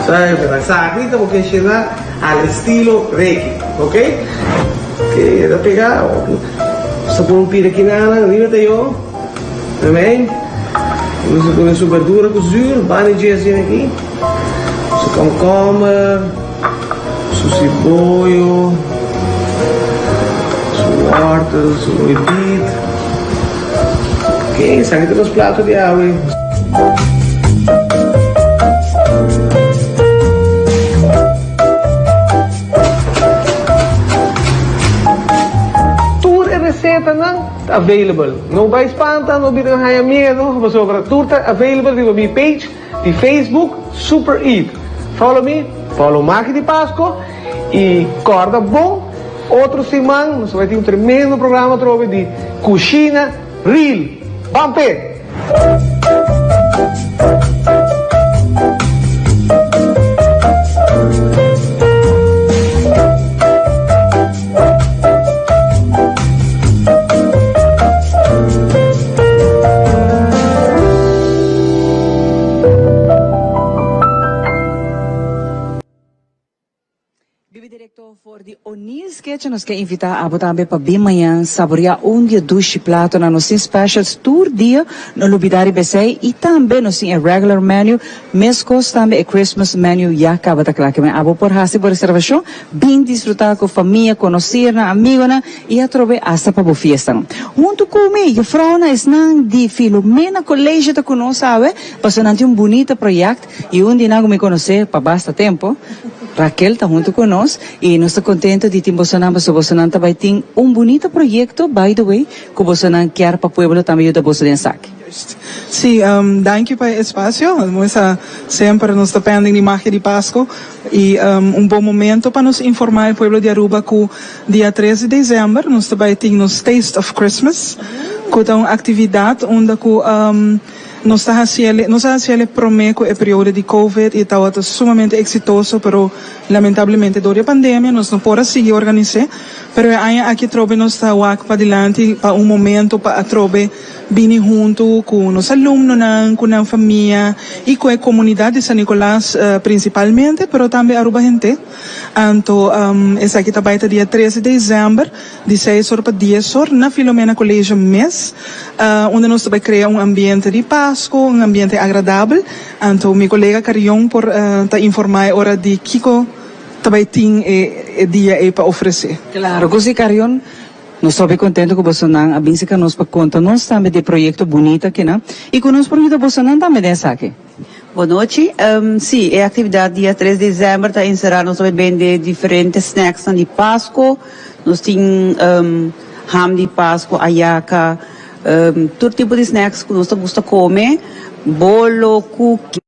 sa esaki ta bo keshina al estilo Ricky. Ok? Ok, e ta pega. Nos ta pone un pida kinana riba ta yo. Amén. Nos ta pone su berdura ku zuur, bani dje asina aki. Su komkomber, su siboyo, su wortel, su oibit. Ok, esaki ta nos plato di awe. Tur e recetanan ta available. No bay spanta, no bira haya miedo, pasobra tur ta available riba mi page di Facebook Super Eat. Follow mi, follow Maki di Pasco y corda bon, otro siman nos ta bay tin un tremendo programa atrobe di Cushina Real. Ban p'e! Bibi Director for di O'Neill's Kitchen nos ke invita abo tambe pa bin mañan saborea un di e dushi platonan. Nos tin specials tur dia, no lubida riba esey y tambe nos tin e regular menu, mescos tambe e Christmas menu ya caba ta cla. Kimen abo por haci bo reservacion, bin disfruta cu famia, conocirnan, amigonan y atrobe hasta pa bo fiestanan. Hunto cu mi, juffrouwnan esnan di Filomena College ta cu nos awe, pasobra nan tin un bunita project. Y un di nan cu mi conoce pa basta tempo, Raquel ta hunto cu nos y nos ta contento di tin bosonan pasobra bosonan ta bay tin un bunito proyecto, by the way, cu bosonan kier pa pueblo tambe yuda boso den esaki. Sí, danki pa e espacio. Mesa semper nos ta pending di magia di Pasco y un bon momento pa nos informa e pueblo di Aruba cu dia tres di december nos ta bay tin nos Taste of Christmas cu ta un actividad unda cu Nos ta haciele, nos a haciele prome cu e periodo di Covid y tabata sumamente exitoso, pero lamentablemente door di e pandemia nos no por a sigui organise. Pero e aña aki atrobe nos ta wak padilanti pa un momento pa atrobe bini hunto cu nos alumnonan, cu nan famia y cu e comunidad di San Nicolas principalmente, pero tambe Aruba henter. Anto esaki ta bay ta dia tres di december. Di seis or pa dies or na Filomena College mes, unda nos ta bai crea un ambiente di Pasco, un ambiente agradabel. Anto mi colega Carion por ta informa e ora di kico ta bai tin e dia ey pa ofrece. Claro cu si Carion, nos ta hopi contento cu bosonan a bin cerca nos pa conta nos tambe di e proyecto bunita akinan y cu nos por yuda bosonan tambe den esaki. Bon nochi. Sí, e actividad dia tres di december ta encerá nos ta bay bende diferente snacksnan di Pasco. Nos tin ham di Pasco, ayaca, tur tipo di snacks cu nos ta gusta come, bolo, cookie,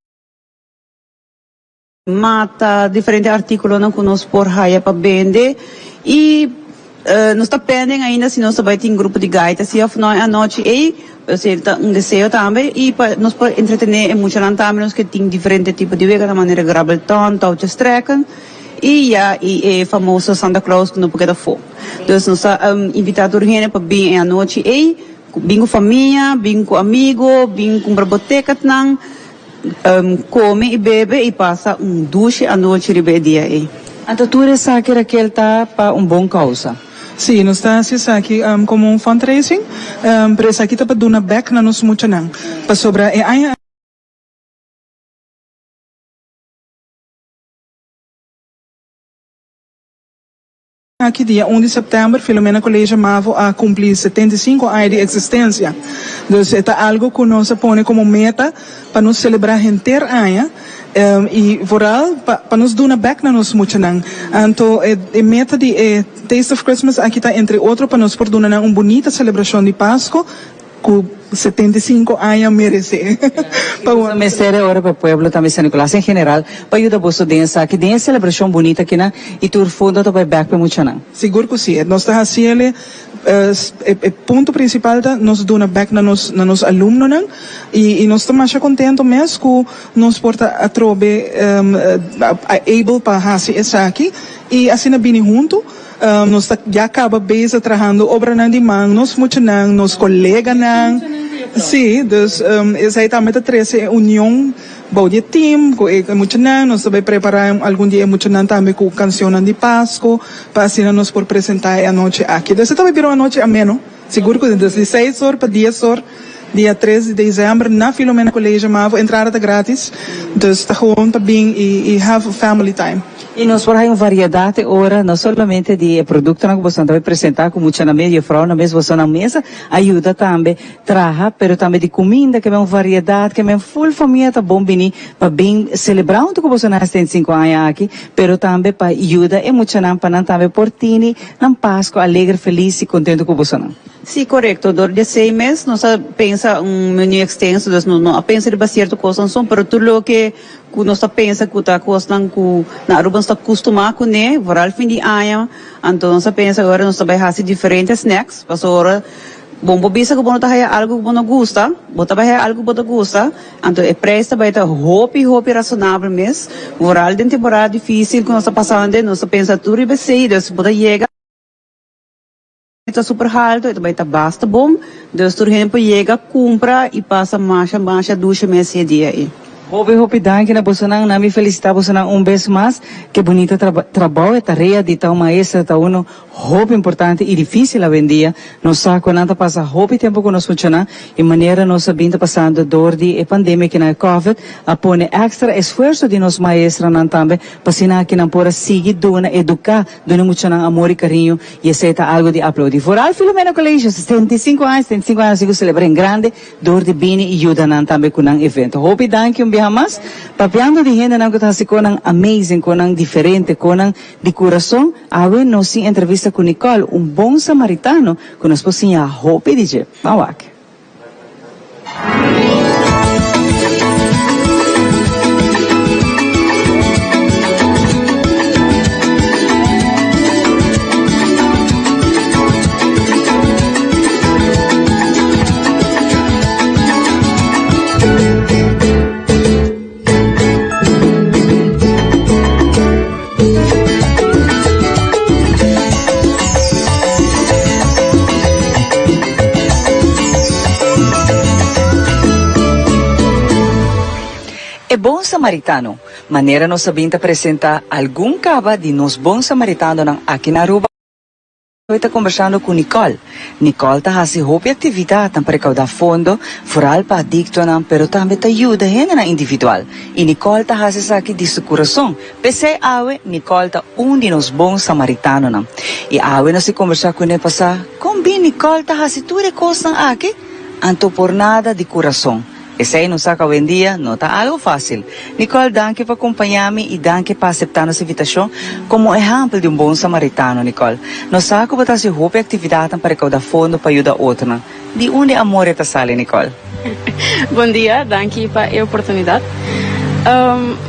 mata, diferente articulonan cu nos por haya pa bende y Nos ta penden ainda si nos ta bai tin grupo di gaita si of no e anochi ei, esei ta un deseo tambe y pa nos por entretene e muchanan tambe nos ke tin diferente tipo di wega manera grabbelton, touwtjes trekken y ya y e famoso Santa Claus ku no por keda afó. Dus nos ta invita tur hende pa bin e anochi ei, bin ku famia, bin ku amigo, bin kumpra bo ticketnan. Come y bebe y pasa un dushi anochi riba e dia ey. Anto tur esaki Raquel ta pa un bon causa. Sí, nos ta haci esaki como un fundraising, pero esaki ta pa duna bek na nos muchanan, pasobra e aña. Aki dia un di sèptèmber Filomena College Mavo a kumpli 75 aña di eksistensia. Dus e ta algu ku nos a pone komo meta pa nos selebrá henter aña i vooral pa pa nos duna bèk na nos muchanan. Anto e e meta di e Taste of Christmas aki ta entre otro pa nos por duna nan un bunita selebrashon di Pasko Ku 75 aña meresé. Pa boso mester e ora pa e pueblo tambe San Nicolas en general pa yuda boso den esaki den e selebrashon bunita akinan i tur fondo ta bai bek pa e muchanan. Sigur ku si. Nos ta hasi el e e punto prinsipal ta nos duna bek na nos na nos alumnonan i i nos ta masha kontento mes ku nos por ta atrobe able pa hasi esaki i asina bini huntu. Nos ta ya caba bezig trahando obranan di man, nos muchanan, nos coleganan. Sí, dus esey tambe ta trece e union bou di e team cu e muchanan. Nos ta bay prepara algun di e muchanan tambe cu cancionnan di Pasco pa asina nos por presenta e anochi aki. Dus e ta bay bira un anochi ameno, sigur cu di seis or pa dies or dia tres di december na Filomena College Mavo. Entrada ta gratis, dus ta gewoon pa bin y have family time. Y nos por hay un variedad e ora, no solamente di e productonan cu bosonan ta bay presenta cu mucha na mes, juffrouw na mes, bosonan mes a yuda tambe traha, pero tambe di cuminda ke men un variedad, ke men full famia ta bon bini pa bin celebra hunto cu bosonan e 75 aña aki, pero tambe pa yuda e muchanan pa nan tambe por tini nan Pasco alegre, feliz y contento cu bosonan. Sí, corecto. Dor di esey mes nos a pensa un menu extenso, dus nos no a pensa riba cierto cosnan son, pero tur loke Ku nos ta pensa ku ta kosnan ku na Aruba nos ta kustumá kuné, vooral fin di aña. Anto nos a pensa ora nos ta bai hasi diferente snacks, pasobra ora bo por bisa ku bo no ta haya algu ku bo no gusta, bo ta bai haya algu ku bo ta gusta, anto e preis ta bai ta hopi hopi rasonabel mes, vooral den temporada difisil ku nos ta pasando nos ta pensa tur riba esei, dus bo ta yega. Ta super halto, e ta bai ta basta bon, dus tur hende por yega cumpra y pasa masha masha dushi mes e dia ey. Hopi hopi danki na bosonan, na mi felicita bosonan un bes mas, ke bunita trabao e tarea di ta un maestra ta uno hopi importante y dificil awendia, nos sa cu nan ta pasa hopi tempo cu nos muchanan y manera nos a bin ta pasando door di e pandemia kinan e covid a pone extra esfuerzo di nos maestranan tambe pa asina aki nan por a sigui duna educa duna muchanan amor y cariño Y esey ta algo di aplaudi. Vooral Filomena Colegio, 75 aña, 75 aña nos celebra en grande door di bini y yuda nan tambe cu nan evento. Hopi danki un biaha mas. Papiando di hendenan cu ta haci conan amazing, conan diferente, conan di curason, awe nos tin entrevista cu Nicole, un bon samaritano cu nos por siña hopi di dje. Ban wak. E Bon Samaritano, Manera nos a bin ta presenta algun caba di nos Bon Samaritanonan aki na Aruba, Awe ta kombersando ku Nicole. Nicole ta hasi hopi aktividatnan pa rekaudá fondo, foral pa adiktonan, pero tambe ta yuda hendenan individual. I Nicole ta hasi esaki di su kurason. P'esei awe Nicole ta un di nos bon samaritanonan. I awe nos ta kombersá kuné pa sa kon bin Nicole ta hasi tur e kosnan aki, anto por nada di kurason. Esei nos sa ku awendia no ta algu fásil. Nicole, danki pa kompañá mi i danki pa aseptá nos invitashon komo ehèmpel di un bon samaritano. Nicole, nos sa ku bo ta hasi hopi aktividatnan pa rekaudá fondo pa yuda otronan. Di unda e amor e ta sali, Nicole? Bon dia, danki pa e oportunidat.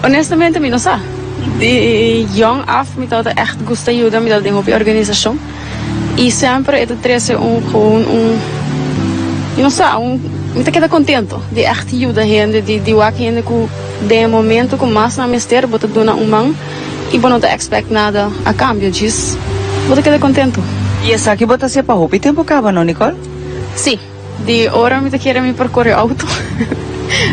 Honestamente mi no sa. Di yong af mi tabata ègt gusta yuda, mi tabata den hopi organisashon. I semper e ta trese un gewoon un mi no sa un mi ta keda contento di echt yuda hende di di wak hende ku den e momento ku mas nan mester bo ta duna un man i bo no ta expect nada a cambio djis bo ta keda contento. I esaki bo ta hacié pa hopi tempo caba no Nicole? Si. Di ora mi ta kere mi por kore auto.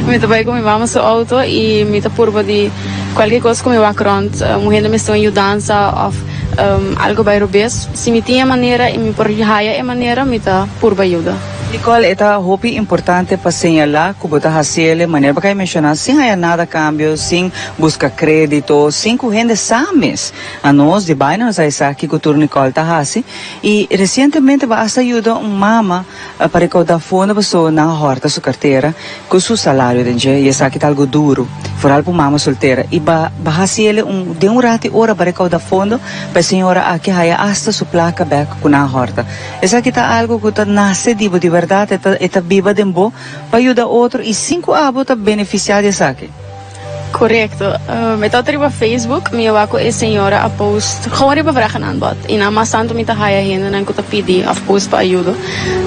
Mi ta bai ku mi mama su auto i mi ta purba di kualke kos ku mi wak rònt. Un hende mester un yudansa òf algu bai robes. Si mi tin e manera i mi por haya e manera mi ta purba yuda. Nicole, e ta hopi importante pa señala cu bo ta haciele manera bo a menciona sin haya nada cambio, sin busca credito, sin cu hende sa mes. Anos di baina nos a esaki cu tur Nicole ta haci y recientemente bo hasta yuda un mama pa recauda fondo pasobra nan a horta su cartera cu su salario den dje y esaki ta algo duro, vooral pa un mama soltera y ba ba haciele un den un rato y ora ba recauda fondo pa e señora aki haya hasta su placa bek cu nan a horta. Esaki ta algo cu ta nace di bo di berdad, e ta e ta biba den bo pa yuda otro y sin cu abo ta beneficia di esaki. Correcto. Mi tabata riba Facebook, mi a wak cu e señora a post gewoon riba vraag en aanbod. Y nan mas tanto mi ta haya hendenan cu ta pidi of post pa ayudo.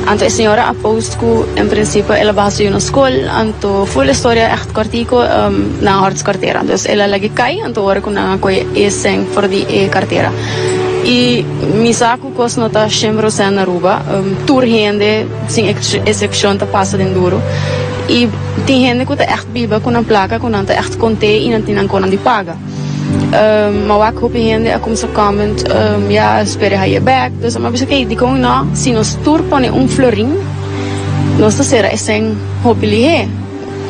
Anto e señora a post cu en principio el a baha su yu na scol, anto full e storia echt cortico, nan a hort su cartera. Dus el a lag'e cay, anto ora cu nan a coge e cen for di e cartera. Y mi sa cu cos no ta shen procent na Aruba, tur hende sin excepcion ta pasa den duro. Y tin hende cu ta echt biba cu nan placa cu nan ta echt conte y nan tin nan conan di paga. Ma wak hopi hende a cuminsa comment, ya spera haye bek. Dus mi a bisa ok, dicon no? Si nos tur pone un florin, nos ta cera e cen hopi lihe.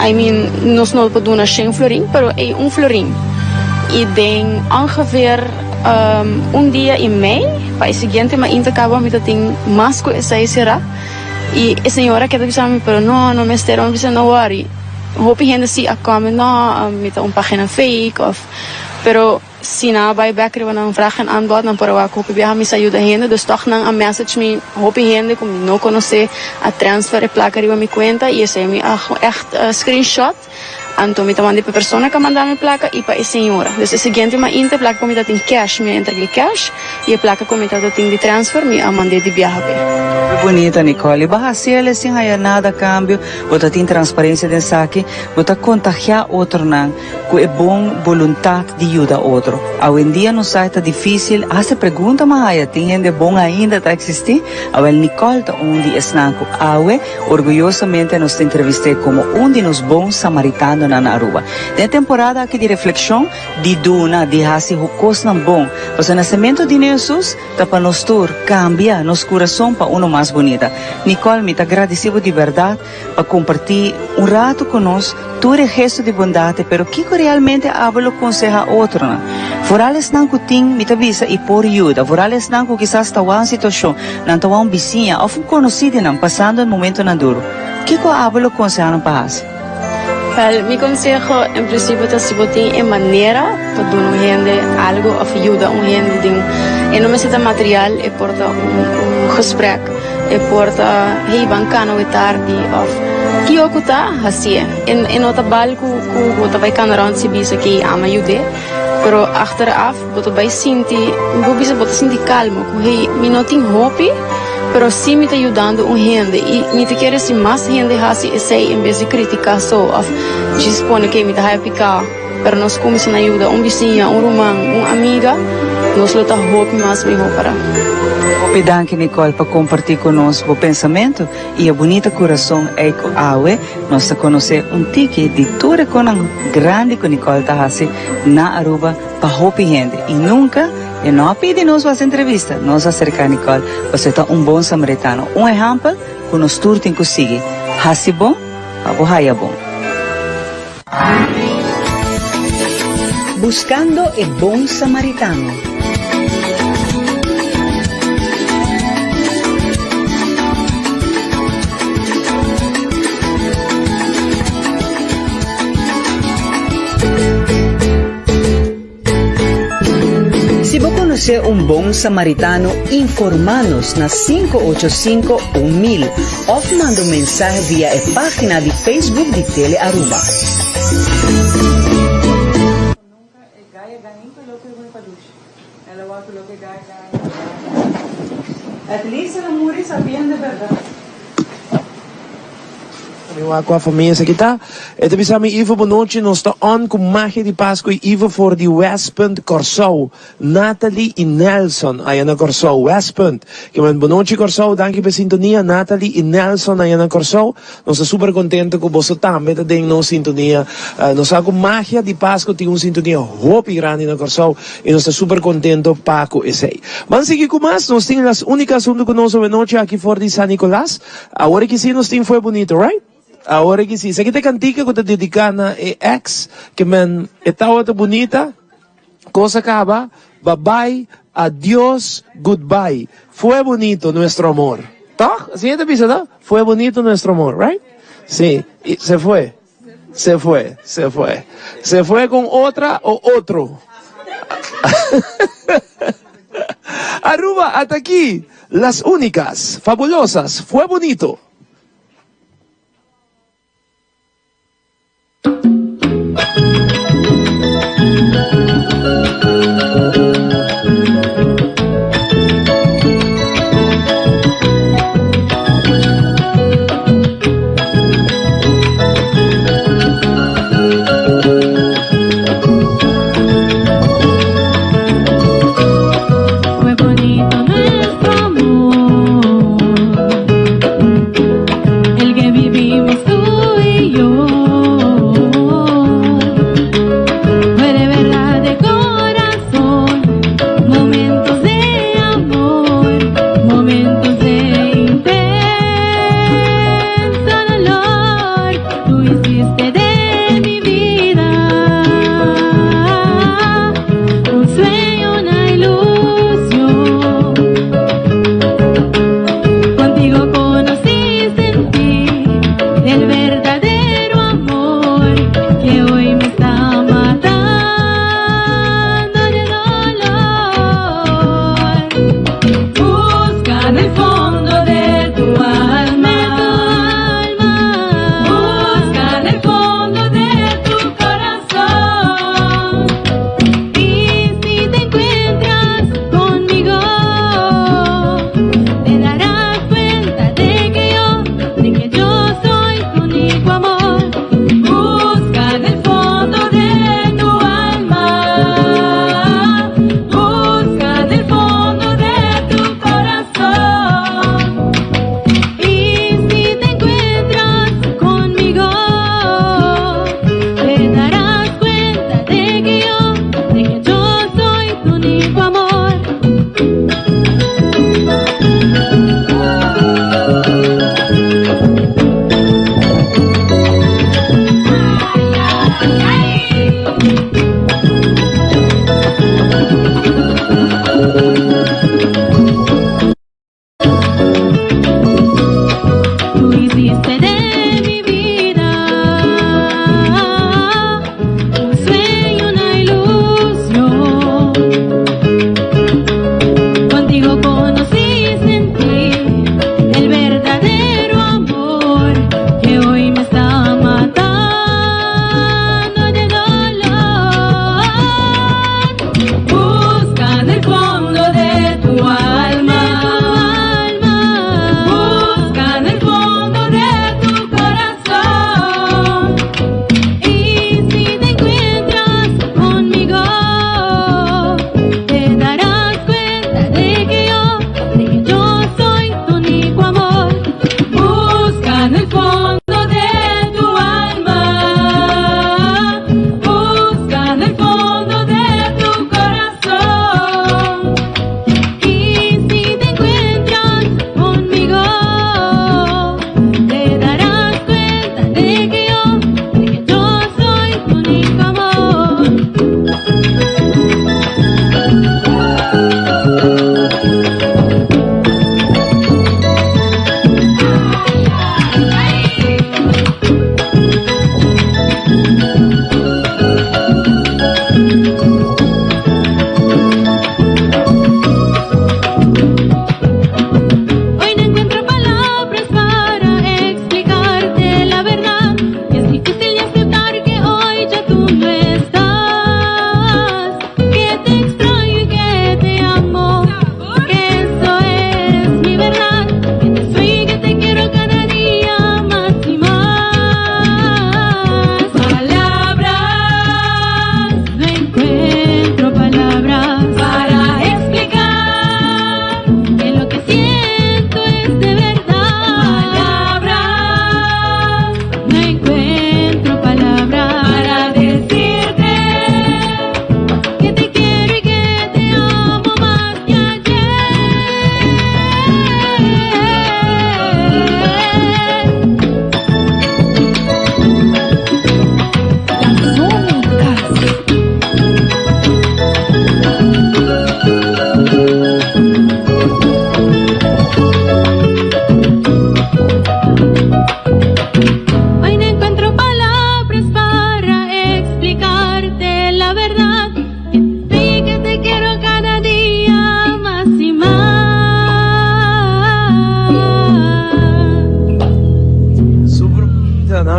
I mean, nos no por duna shen florin, pero ey un florin. Y den ongeveer un dia y mei, pa e siguiente mainta caba mi ta tin mas cu esey cera. Y e señora keda bisa mi, pero no, no mester. Mi bisa, no worry. Hopi hende si a comment, no, mi ta un pagina fake of, pero si nan a bay bek riba nan vraag en aanbod, nan por a wak hopi biaha mi sa yuda hende, dus toch nan a message mi, hopi hende cu mi no conoce a transfer e placa riba mi cuenta y esey mi a echt screenshot. Anto mi ta manda pa e persona ku a manda mi plaka i pa e señora. Dus e siguiente mainta e plaka ku mi ta tin cash mi a entreg'é cash i e plaka ku mi tabata tin di transfer mi a mand'é di biaha p'e. Hopi bunita Nicole. I bo hasi el sin haya nada cambio, bo ta tin transparencia den esaki, bo ta contagia otronan cu e bon boluntad di yuda otro. Awendia nos sa e ta dificil, hasta e pregunta mas haya, tin hende bon ainda ta existi? Awel Nicole ta un di esnan cu awe Orguyosamente nos ta entrevist'é komo un di nos bon samaritanonan na Aruba. Den e temporada aki di reflekshon, di duna, di hasi kosnan bon, pasobra nasementu di Niño Hesus ta pa nos tur kambia nos kurason pa uno mas bunita. Nicole, mi ta gradisí bo di bèrdat pa kompartí un ratu ku nos tur e gesto di bondad, pero kiko realmente abo lo konsehá otronan? Foral esnan ku tin, mi ta bisa, i por yuda. Foral esnan ku kisas ta wak un situashon, nan ta wak un bisiña òf un konosí di nan pasando e momentonan duru. Kiko abo lo konsehá nan pa hasi? Wèl, mi konseho en prinsipio ta si bo tin e manera pa duna un hende algu òf yuda un hende den e no mester ta material, e por ta un gesprek, e por ta hey ban kana awe tardi òf kiko ku ta, hasié. E no ta bal ku bo ta bai kana rònt si bisa ke ama yud'é. Pero achteraf bo ta bai sinti, bo bisa bo ta sinti calmo cu hey, mi no tin hopi, pero si mi ta yudando un hende y mi ta kere si mas hende haci esey en bes di critica so of djis pone ke mi ta haya pica, pero nos cuminsa na yuda un bisiña, un ruman, un amiga, nos lo ta hopi mas miho para. Hopi danki Nicole pa comparti cu nos bo pensamento y e bunita curason ey cu awe Nos ta konosé un tiki di tur e konan grandi ku Nicole ta hasi na Aruba pa hopi hende i nunka e no a pidi nos pa hasi entrevista. Nos a serká Nicole pasobra e ta un bon samaritano, un ehèmpel ku nos tur tin ku sigui. Hasi bon pa bo haya bon. Buskando e bon samaritano. Si bo konosé un bon samaritano, informá nos na 585 1000 òf manda un mensahe via e página di Facebook di Tele Aruba. At least el a muri sabiendo e berdad. Mi wak kua famia esaki ta. E ta bisa mi, Ivo bonochi, nos ta on ku Magia di Pasku i Ivo for di Westpunt, Kòrsou. Nathalie i Nelson aya na Kòrsou, Westpunt. Ke men bonochi Kòrsou, danki pa e sintonia. Nathalie i Nelson aya na Kòrsou. Nos ta super kontento ku boso tambe ta den nos sintonia. Nos sa ku Magia di Pasku tin un sintonia hopi grandi na Kòrsou i nos ta super kontento pa ku esei. Ban sigui ku mas, nos tin Las Únicas huntu ku nos awenochi aki for di San Nicolas. Awor aki si nos tin Fue Bonito, right? Awor aki si. Esaki ta e kantika ku ta dediká na e ex, ke men e tawata bunita. Cos a caba, ba bai, adios, goodbye. Fue bonito nuestro amor. Toch? Así e ta bisa, no? Fue bonito nuestro amor, right? Sí, y se fue. Se fue, se fue. Se fue con otra o otro. Aruba, ata aki, las únicas, fabulosas, fue bonito. Fue bonito nuestro amor.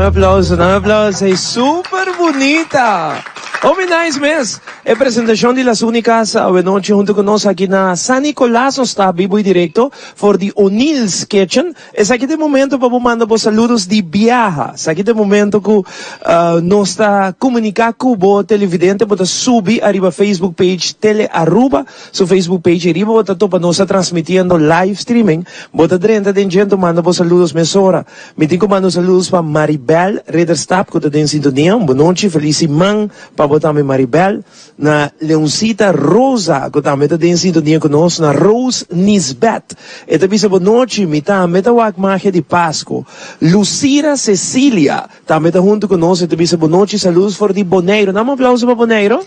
aplauso, dame aplauso. Ey, super bunita. Hopi nice mes. E presentacion di Las Unicas awe nochi hunto cu nos aki na San Nicolas nos ta bibo y directo for di O'Neill's Kitchen. Esaki ta e momento pa bo manda bo saludos di biaha. Esaki ta e momento cu nos ta comunica cu bo televidente. Bo ta subi ariba Facebook page Tele Aruba. Su Facebook page ariba bo ta topa nos ta transmitiendo live streaming. Bo ta drenta den djento manda bo saludos mesora. Mi tin cu manda un saludos pa Maribel Ridderstap cu ta den sintonia. Un bonochi, feliz siman pa bo tambe Maribel. Na Leoncita Rosa cu tambe ta den sintonia cu nos. Na Rose Nisbet e ta bisa bonochi mi tambe ta wak magia di Pasco. Lucira Cecilia Tambe ta huntu ku nos e ta bisa bonochi saludos for di Boneiru. Dame un aplauso pa Boneiru.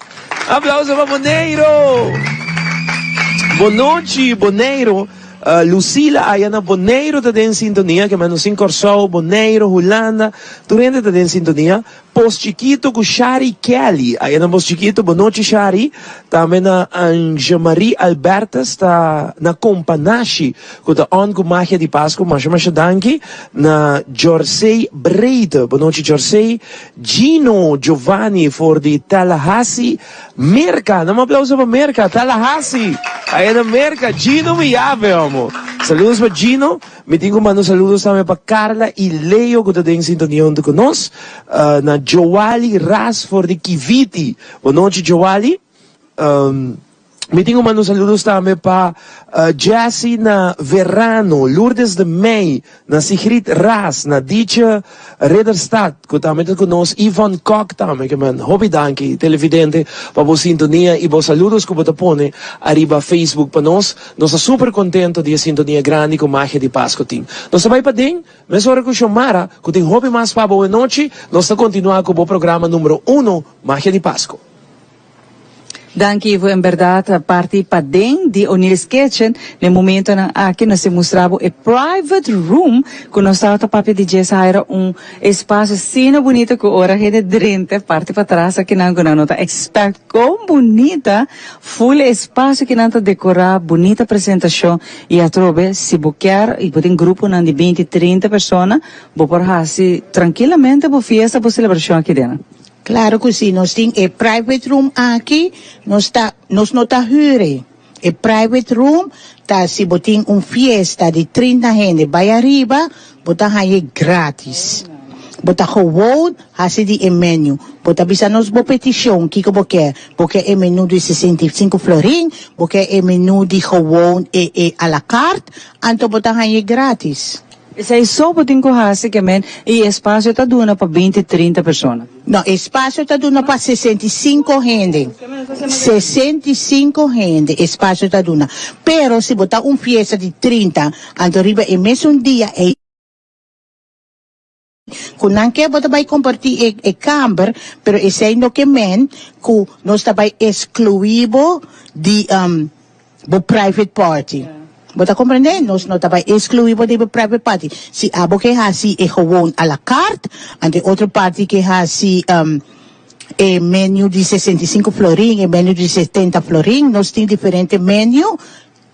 Aplauso pa Boneiru! Bonochi Boneiru. Lucila aya na Boneiru ta den sintonia, ke nos tin Kòrsou, Boneiru, Hulanda, tur hende ta den sintonia. Pos Chikitu ku Shari Kelly aya na Pos Chikitu, bonochi Shari. Tambe na Ange-Marie Albertus ta na Kompanashi. Ku ta on ku magia di Pasku masha masha danki na Jorsey Breite bonochi Jorsey Gino Giovanni for di Tallahassee Merka nan un aplauso pa Merka Tallahassee aya na Merka Gino mi yabe homo saludos pa Gino mi tin ku manda un saludos tambe pa Carla y Leo ku ta den sintonia huntu ku nos na Joali Ras for di Kiviti bonochi Joali. Mi tin ku manda un saludos tambe pa Jessy na Verano, Lourdes de Mey na Sigrid Ras na Dietje Ridderstad ku tambe ta ku nos, Yvonne Kok tambe ke men hopi danki televidente pa bo sintonia i bo saludos ku bo ta pone ariba Facebook pa nos. Nos ta super kontento di e sintonia grandi ku Magia di Pasco tin. Nos ta bai paden mesora ku Xiomara ku tin hopi mas pa bo anochi. Nos ta kontinua ku bo programa numero uno Magia di Pasco. Danki Ivo, en berdad parti paden di O'Neill's Kitchen n'e momentonan aki nos ta mustra bo e private room cu nos tabata papia di dje Zaira, un espacio asina bunita cu ora hende drenta parti patras akinan cu nan no ta expect con bunita full e espacio ki nan ta decora, bunita presentacion y atrobe si bo kier y bo tin gruponan di binti 30 persona bo por haci trankilamente bo fiesta bo celebracion aki dena. Claro cu si, nos tin e private room aki, nos ta, nos no ta huur e. E private room ta si bo tin un fiesta di 30 hende bay ariba, bo ta hañ'e gratis. Bo ta gewoon haci di e menu. Bo ta bisa nos bo peticion, kico bo kier. Bo kier e menu di 65 florin, bo kier e menu di gewoon e e a la carte, anto bo ta hañ'e gratis. Esei so bo tin ku hasi ke men i espasio ta duna pa binti 30 persona. No, espasio ta duna pa 65 hende. 65 hende espasio ta duna. Pero si bo ta un fiesta di 30, anto riba e mesun dia ei ku nan ke bo ta bai kompartí e e kamber, pero esei no ke men ku nos ta bai eskluí bo di bo private party. Bo ta comprende? Nos no ta bay exclui bo di bo private party. Si abo ke haci e gewoon a la carte, anto e otro party ke haci e menu di 65 florin, e menu di 70 florin, nos tin diferente menu,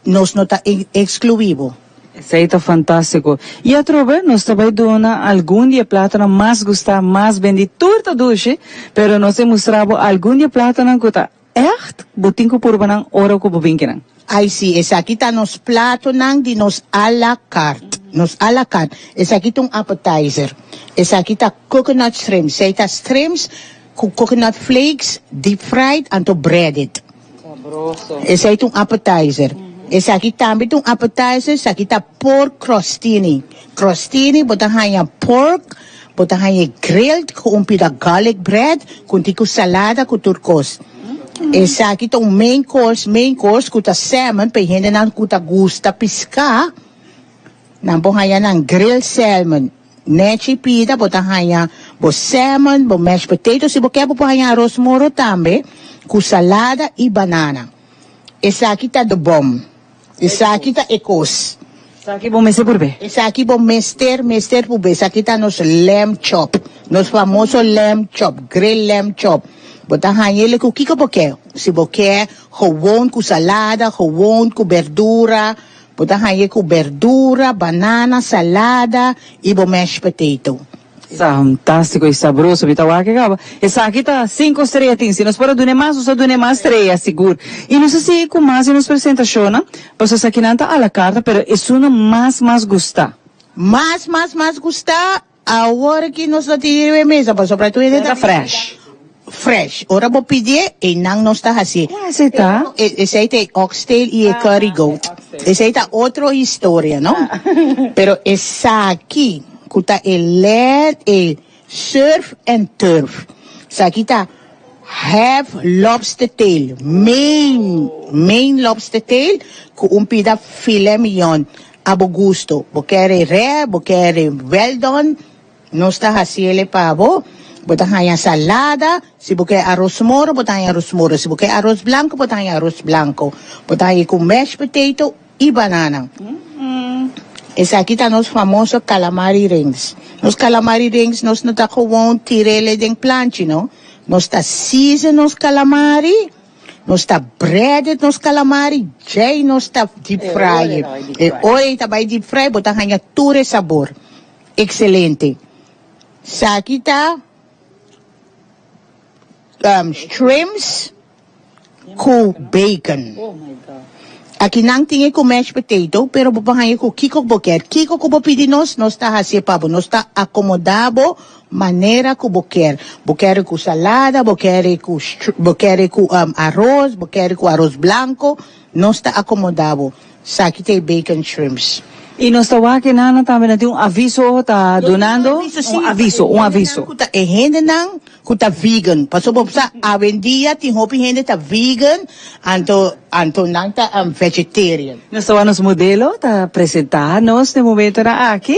nos no ta exclui bo. Esey ta fantastico. Y atrobe nos ta bay duna algun di e platonan mas gusta, mas bendi. Tur ta dushi, pero nos e mustra bo algun di e platonan cu ta Echt? Bo tin ku purba nan ora ku bo bin kinan? Ai si, esaki ta nos platonan di nos a la carte. Nos a la carte. Esaki ta un appetizer. Esaki ta coconut shrimps. Esei ta shrimps ku coconut flakes deep fried anto breaded. Sabroso. Esei ta un appetizer. Esaki tambe ta un appetizer. Esaki ta pork crostini. Crostini bo ta haña pork. Bo ta haña grilled ku un pida garlic bread ku un tiki salada ku tur kos. Esaki ta un main course, main course ku ta salmon pa e hendenan ku ta gusta piská, nan por haña nan grilled salmon. Nechi pida bo ta haña bo salmon, bo mashed potato, si bo ke bo por haña aros moro tambe ku salada i banana. Esaki ta the bomb. Esaki ta e kos. Esaki bo mester purbe. Esaki bo mester, mester purbe. Esaki ta nos lamb chop. Nos famoso lamb chop, grill lamb chop. Bo ta haña el ku kiko bo ke. Si bo ke gewoon ku salada, gewoon ku berdura, bo ta haña ku berdura, banana, salada i bo mashed potato. Fantástiko i sabroso, mi ta wak e kaba. Esaki ta sinku strea tin. Si nos por a dun'e mas, nos a dun'e mas strea, sigur. I nos a sigui ku mas di nos presentashonnan, pasobra esakinan ta a la karta, pero esunnan mas mas gustá. Mas mas mas gustá, awor ki nos lo tin riba e mesa, pasobra tur hende ta Fresh. Fresh. Ora bo pidié, einan nos ta hasié. Kua esei ta? Esei ta e oxtail i e curry goat. Esei ta otro historia, no? Pero esaki ku ta e led, e surf and turf. Esaki ta half lobster tail, main, main lobster tail ku un pida filet mignon a bo gusto. Bo kere rare, bo kere well done. Nos ta hasiele pa bo. Bo ta haña salada. Si bo ke aros moro, bo ta haña aros moro. Si bo ke aros blanco, bo ta haña aros blanco. Bo ta haña ku mashed potato i banana. Esaki ta nos famoso calamari rings. Nos calamari rings nos no ta gewoon tirele den planchi no. Nos ta season nos calamari, nos ta breaded nos calamari, djei nos ta deep fry. E ora ei ta bai deep fry bo ta haña tur e sabor. Excelente. Saki ta um, shrimps ku bacon. Aki nan tin e ku mashed potato, pero bo por haña ku kiko bo kier. Kiko ku bo pidi nos, nos ta hacié pa bo. Nos ta acomoda bo manera ku bo kier. Bo kier ku salada, bo kier ku bo kier ku um, arroz, bo kier ku arroz blanco, nos ta acomoda bo. Saki ta e bacon shrimps. Y nos ta wak e nana tambe nan tin un aviso ta dunando un aviso un aviso. Ku ta e hendenan ku ta vegan pasobra bo sa awendia tin hopi hende ta vegan anto anto nan ta vegetarian. Nos ta wak nos modelo ta presenta nos den momentonan aki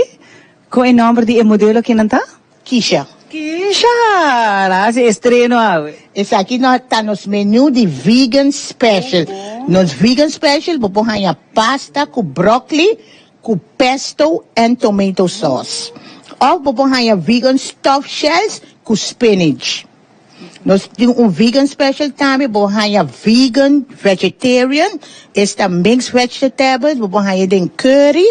con e nomber di e modelo kinan ta? Kisha. Kisha! Nan hasi estreno awe. Esaki no ta nos menu di vegan special. Nos vegan special bo por haña pasta ku broccoli ku pesto en tomato sauce. Of bo por haña vegan stuffed shells ku spinach. Nos tin un vegan special tambe, bo haña vegan vegetarian, esta mixed vegetables, bo por haña den curry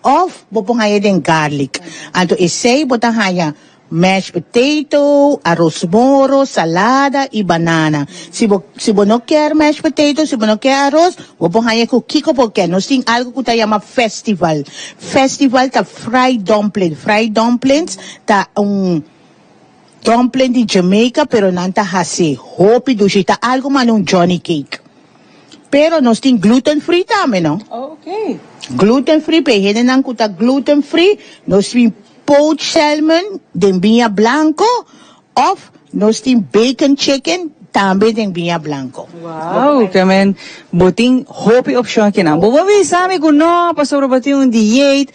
of bo por haña den garlic. Anto esey bo ta haña mashed potato, aros moro, salada y banana. Si bo si bo no kier mashed potato, si bo no kier aros, bo por haña cu kico bo kier. Nos tin algo cu ta yama festival. Festival ta fried dumpling. Fried dumplings ta un. Dumpling di Jamaica pero nan ta haci hopi dushi ta algo mane un johnny cake pero nos tin gluten free tambe no gluten free pa e hendenan cu ta gluten free nos tin poached salmon den biña blanco of nos tin bacon chicken tambe den biña blanco. Wow ke men bo tin hopi opcion akinan bo bo bisa mi cu no pasobra bo tin un dieet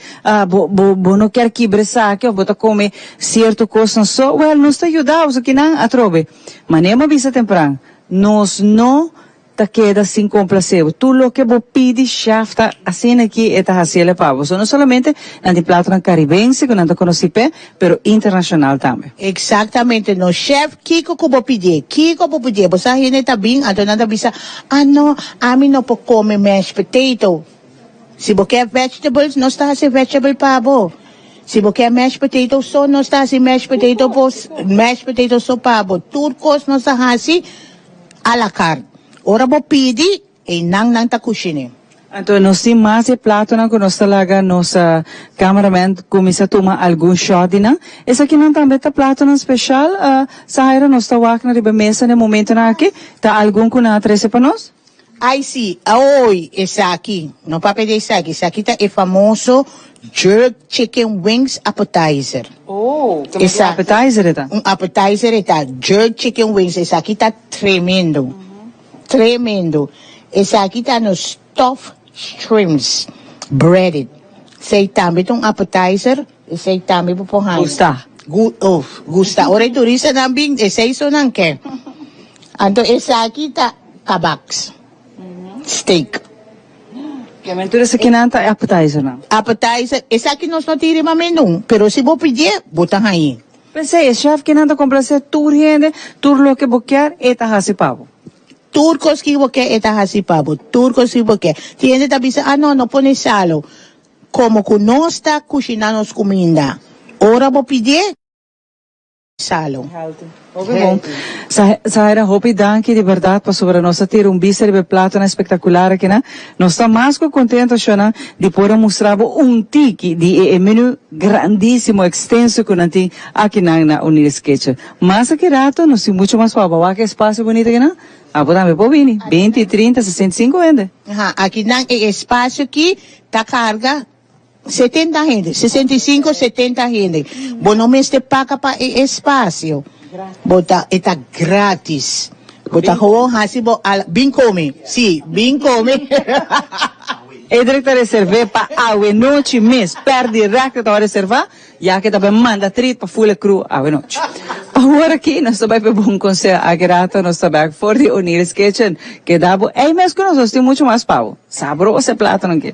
bo bo bo no kier kibra esaki of bo ta come Cierto cosnan so, wel, nos ta yuda boso kinan atrobe. Manera bo a bisa tempran, nos no ta keda sin complace bo. Tur loke bo pidi, chef ta asina aki e ta haciele pa bo. So no solamente nan tin platonan caribense cu nan ta conoci p'e, pero internacional tambe. Exactamente, nos chef, kico cu bo pidie? Kico bo pidie? Bo sa hende ta bin, anto nan ta bisa, ah no, ami no por come mashed potato. Si bo kier vegetables, nos ta haci vegetable pa bo. Si bo kier mashed potato so, nos ta haci mashed potato po, mashed potato so pa bo. Tur cos nos ta haci a la carte. Ora bo pidi, eynan nan ta cushine. Anto nos tin mas e platonan cu nos ta laga nos cameraman cuminsa tuma algun shot di nan. Esakinan tambe ta platonan special, Sahaira, nos ta wak nan riba mesa na e momentonan aki. Ta algun cu nan a trece pa nos? Ay si, aoy esaki, no papia di esaki, esaki ta e famoso jerk chicken wings appetizer. Oh, ta un appetizer e ta? Un appetizer e ta, jerk chicken wings, esaki ta tremendo, tremendo. Esaki ta nos stuffed shrimps breaded, esey tambe ta un appetizer, esey tambe bo por haña. Gusta. Gu, of, gusta. Ora e turistanan bin, esey so nan ke. Anto esaki ta. Kabaks. Steak. Kiamen tur esakinan ta e appetizernan? Appetizer, esaki nos no tin riba menu, pero si bo pidié, bo ta hañ'é. P'esei, e chef kinan ta complacé tur hende, tur loke bo kier, e ta haci pa bo. Tur cos ki bo kier, e ta haci pa bo. Tur cos ki bo kier. Tin hende ta bisa, ah no, no pone salo. Como cu nos ta cushina nos cuminda, ora bo pidié. Salo. Hopi bon. Sahaira, hopi danki di berdad pasobra nos a tira un bista riba e platonan espectacular akinan. Nos ta mas cu contento, Shona, di por a mustra bo un tiki di e e menu grandisimo, extenso cu nan tin akinan na O'Neill's Kitchen. Mas aki rato nos tin mucho mas pa bo. Wak e espacio bunito akinan. Abo tambe por bini. Binti, trinta, 65 hende. Aha, akinan e espacio aki ta carga 70 hende, 65, 70 hende. Bo no mester paga pa e espacio. Bo ta, e ta gratis. Bo ta gewoon haci bo al, bin come, si, bin come. Edric ta reserv'é pa awenochi mes. Per directo ta reservá, ya ke ta bai manda treat pa full e crew awenochi. Awor aki nos ta bai pa e bon conseho. Aki rato nos ta bek for di O'Neill's Kitchen. Keda bo ei mes ku nos, nos tin mucho mas pa bo. Sabroso e platonan ke.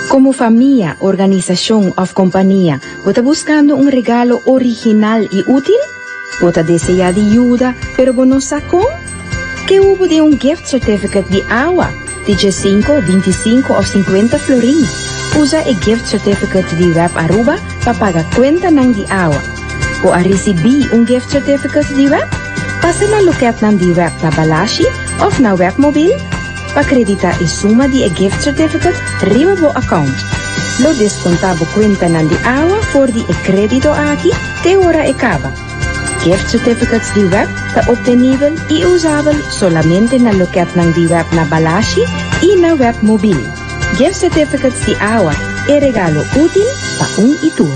Como famia, organisacion of compania, bo ta buscando un regalo original y útil? Bo ta desea di yuda, pero bo no sa con? Ke hubo di un gift certificate di awa, di djesinco, bintisinco of sinkuenta florin? Usa e gift certificate di web Aruba pa paga cuentanan di awa. Bo a ricibi un gift certificate di web? Pasa na loketnan di web na Balashi of na Webmobil pa credita e suma di e gift certificate riba bo account. Lo desconta bo cuentanan di awa for di e credito aki te ora e caba. Gift certificates di web ta obtenibel y usabel solamente na loketnan di web na Balashi y na Webmobil. Gift certificates di awa, e regalo útil pa un y tur.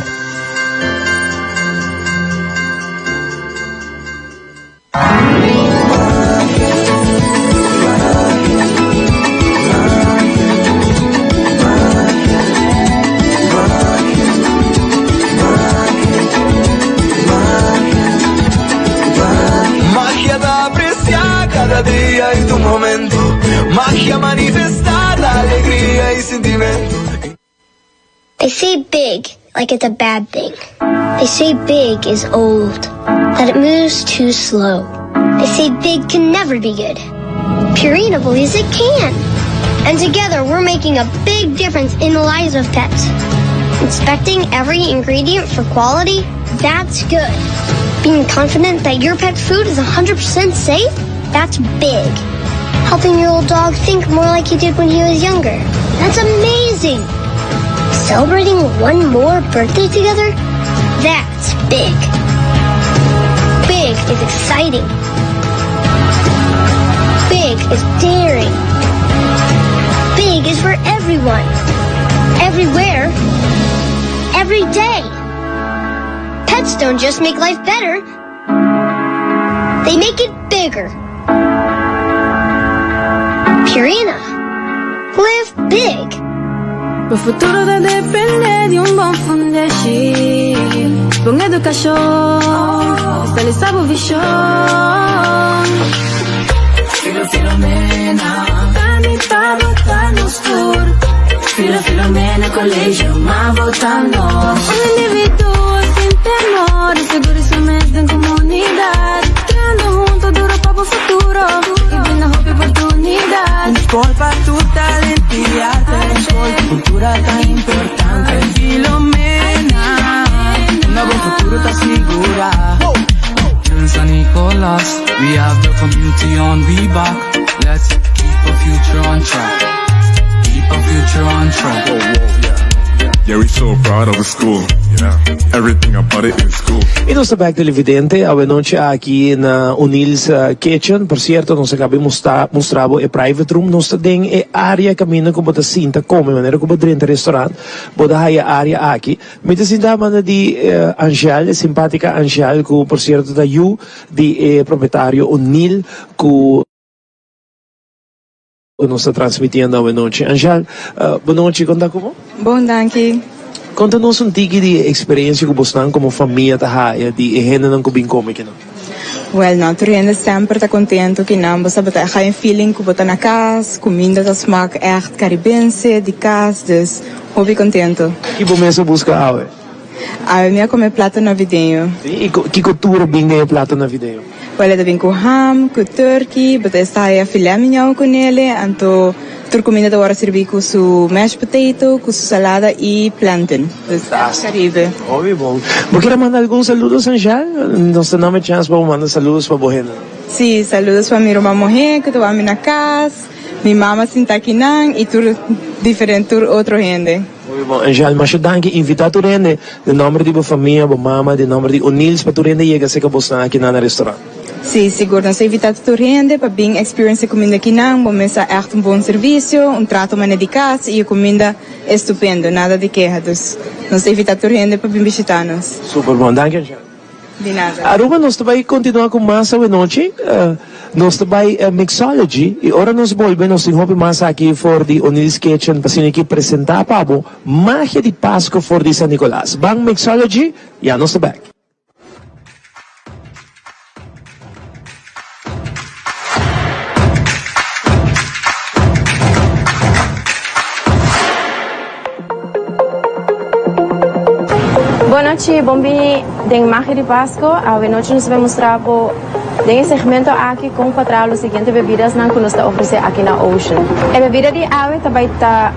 Magia ta aprecia cada dia y tu momento. Magia manifesta la alegria y sentimento. They say big like it's a bad thing. They say big is old, that it moves too slow. They say big can never be good. Purina believes it can. And together we're making a big difference in the lives of pets. Inspecting every ingredient for quality, that's good. Being confident that your pet's food is 100% safe, that's big. Helping your old dog think more like he did when he was younger, that's amazing. Celebrating one more birthday together, that's big. Big is exciting. Big is daring. Big is for everyone. Everywhere. Every day. Pets don't just make life better. They make it bigger. Purina. Live big. Bo futuro ta depende di un bon fundeshi, bon educacion, fiscalisa bo vision. Filo Filomena, ta mi pa vota nos tur. Filo Filomena Colegio, ma vota nos. Un individuo sin temor, seguro su mes den comunidad. Trahando hunto duro pa bo futuro y brinda hopi oportunidad. Un skol pa tur talento y arte, un skol di cultura ta importante. Filomena, unda bo futuro ta sigura. In San Nicolas, we have the community on we back. Let's keep our future on track. Keep our future on track. Yeah, we so proud of the school. Yeah, everything about it is cool. Y nos ta bek televidente awe nochi aki na O'Neill's Kitchen. Por cierto, nos a caba di mustra bo e private room. Nos ta den e area caminda cu bo ta sinta come. Manera cu bo drenta restaurant, bo ta haya area aki. Mi ta sinta banda di Angel, e simpatica Angel cu por cierto ta yu di e propietario O'Neill cu nos ta transmitiendo awe nochi. Angel, bo nochi, con ta cu bo? Bon, danki. Conta nos un tiki di e experiencia cu bosnan como famia ta haya di e hendenan cu bin come kinan. Wel, no, tur hende semper ta contento kinan. Bo sa bo ta haya e feeling cu bo ta na cas, cuminda ta smaak echt Caribense, di cas, dus hopi contento. Ki bo mes a busca awe? Awe mi a come plato navideño. Sí, y kico tur a bin den e plato navideño? Wel e ta bin ku ham, ku turkey, bo ta esta haya filet mignon ku nele, anto tur kuminda ta wòrdu sirbí ku su mashed potato, ku su salada i plantain. Dus Caribe. Hopi bon. Bo kier a manda algun saludos Angel? Nos ta name chance pa bo manda saludos pa bo hendenan. Sí, saludos pa mi ruman muhé ku ta wak mi na kas, mi mama sinta akinan i tur diferente tur otro hende. Hopi bon. Angel, masha danki. Invita tur hende den nomber di bo famia, bo mama, den nomber di O'Neill's pa tur hende yega serka bosnan akinan na restaurant. Sí, sigur. Nos ta invita tur hende pa bin experience e kuminda akinan. Bo mester ègt un bon servisio, un trato manera di kas i e kuminda. Estupendo, nada di keha, dus nos ta invita tur hende pa bin bishita nos. Super bon, danki Angel. Di nada. Aruba nos ta bai continua cu mas awenochi, nos ta bai mixology y ora nos bolbe nos tin hopi mas aki for di O'Neill's Kitchen pa asina aki presenta pa bo magia di Pasco for di San Nicolas. Ban mixology, ya nos ta back. Bon nochi, bon bini den Magia di Pasco. Awe nochi nos ta bay mustra bo den e segmento aki con pa traha lo siguiente bebidasnan cu nos ta ofrece aki na Ocean. E bebida di awe ta bay ta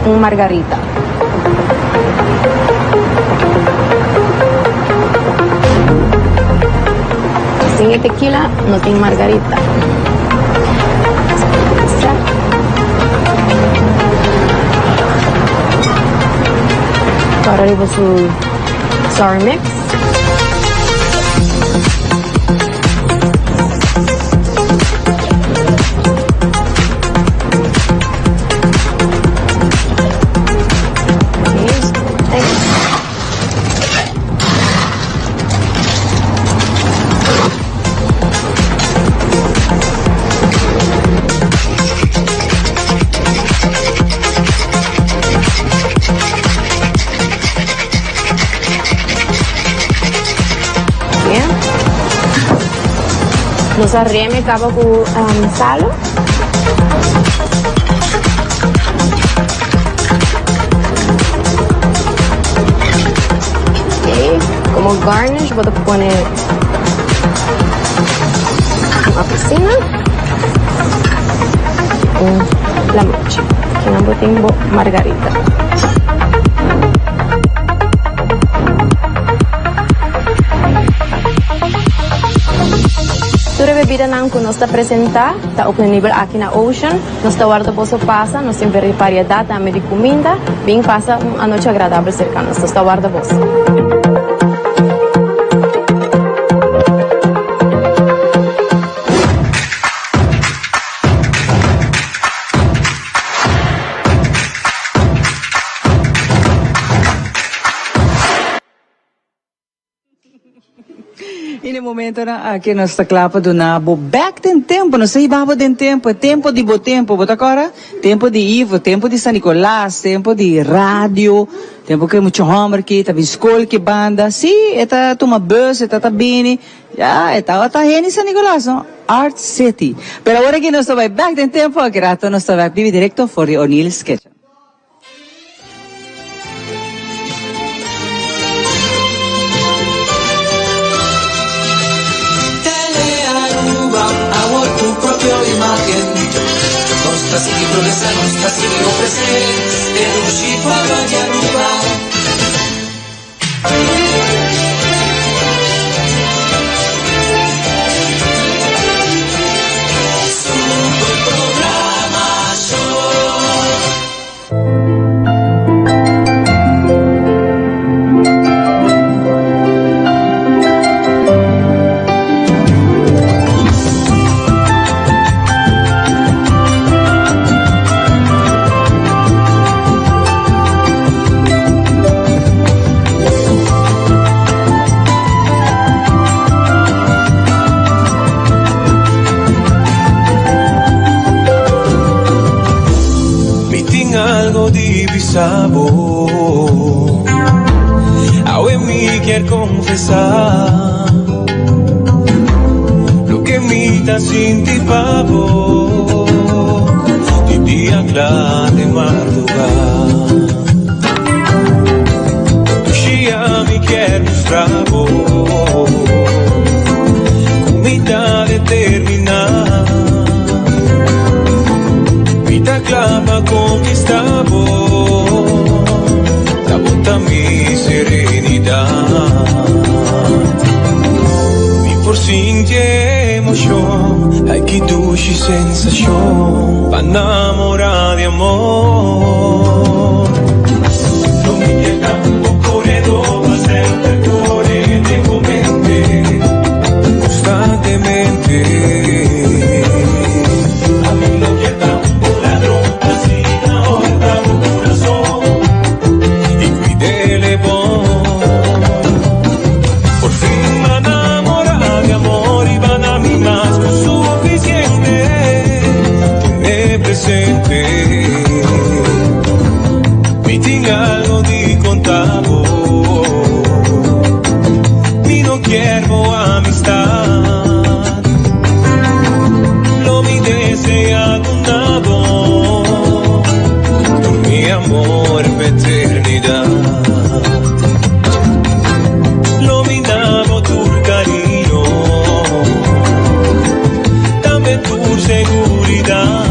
un margarita. Sin e tequila no tin margarita. Ahora riba su sour mix. Nos a reme caba cu salo. Okay. Como garnish bo ta pone un apelsina y un lamochi. Kinan bo tin bo margarita. Tur e bebidanan ku nos ta presentá ta optenibel aki na Ocean. Nos ta warda boso pasa, nos tin variedad tambe di cuminda. Bin pasa un anochi agradabel cerca nos. Nos ta warda boso. Y na e momentonan aki nos ta cla pa duna bo bek den tempo. Nos ta hiba bo den tempo, e tempo di bo tempo. Bo ta acorda? Tempo di Ivo, tempo di San Nicolas, tempo di radio, tempo cu e mucha homber ki ta bin scol ki banda. Si, e ta tuma bus, e ta ta bini. Ya, e tabata hende San Nicolas, no? Art City. Pero awor aki nos ta bay bek den tempo, aki rato nos ta bek bibi directo for di O'Neill's Kitchen. Telearuba, awor tu propio imagen. Nos ta sigui progresa, nos ta sigui ofrece e dushi pueblo di Aruba. Super programacion. Mi tin algo di bisa bo Awe mi kier confesa Loke mi ta sinti pa bo Di dia cla te marduga Dushi ami kier mustra bo Cu mi ta. mi serenidad. Mi por sinti emocion, ay ki dushi sensacion, pa namora di amor. Lo mi keda un coredo pa semper core den bo mente, constantemente. Ami no kier ta un ladron, asina horta bo curason y cuidele bon. Por fin m'a namora di amor y bana mi mas cu suficiente. Tene presente. Mi tin algo di conta bo. Mi no kier bo amistad. Lo mi desea duna bo tur mi amor pa eternidad. Lo mi da bo tur cariño, tambe tur seguridad.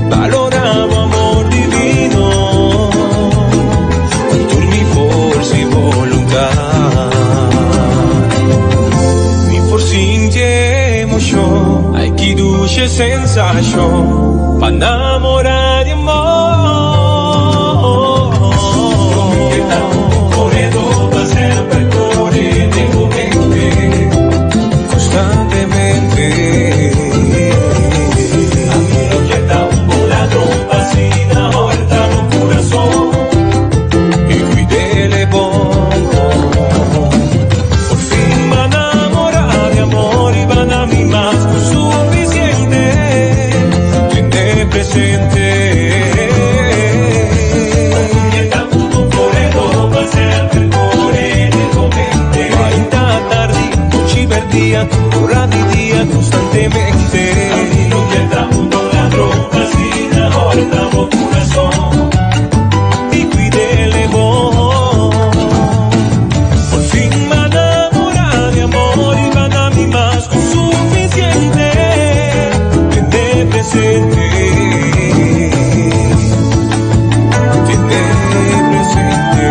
Valora bo amor divino con tur mi forza y voluntad. Mi por sinti emocion, ay ki dushi sensacion, pa namora di amor. Lo mi keda un coredo pa semper core den bo mente, constantemente. Ami no kier ta un ladron pa asina horta bo curason y cuidele bon. Por fin m'a namora di amor y bana mi mas cu suficiente. Tene presente. Mainta, tardi, nochi, berdia, ora di dia, constantemente. Ami no kier ta un ladron, asina horta bo curason y cuidele bon. Por fin m'a namora di amor y bana mi mas cu suficiente. Tene presente. Tene presente.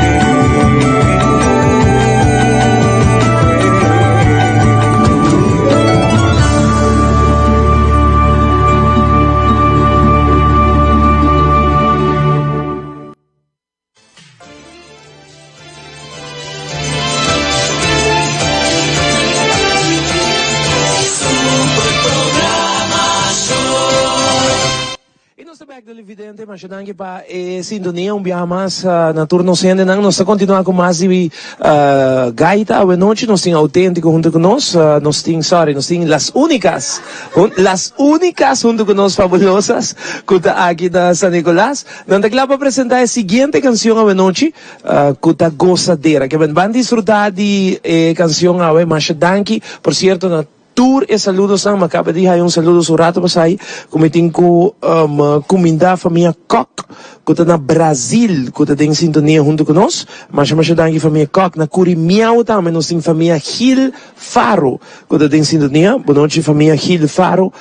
Y nos ta bek televidente, masha danki pa e sintonia un biaha mas na tur nos hendenan. Nos ta continua cu mas di gaita awe nochi. Nos tin Autentico hunto cu nos. Nos tin, sorry, nos tin Las Unicas. Las Unicas hunto cu nos Fabulosas cu ta aki na San Nicolas. Nan ta cla pa presenta e siguiente cancion awe nochi cu ta Gozadera. Ke men ban disfruta di e cancion awe. Masha danki. Por cierto na Tur e saludosnan, mi a caba di haya un saludo su rato pasai cu mi tin cu cuminda famia Kok cu ta na Brazil cu ta den sintonia hunto cu nos. Masha masha danki famia Kok. Na Curimiao tambe nos tin famia Gil Faro cu ta den sintonia. Bonochi famia Gil Faro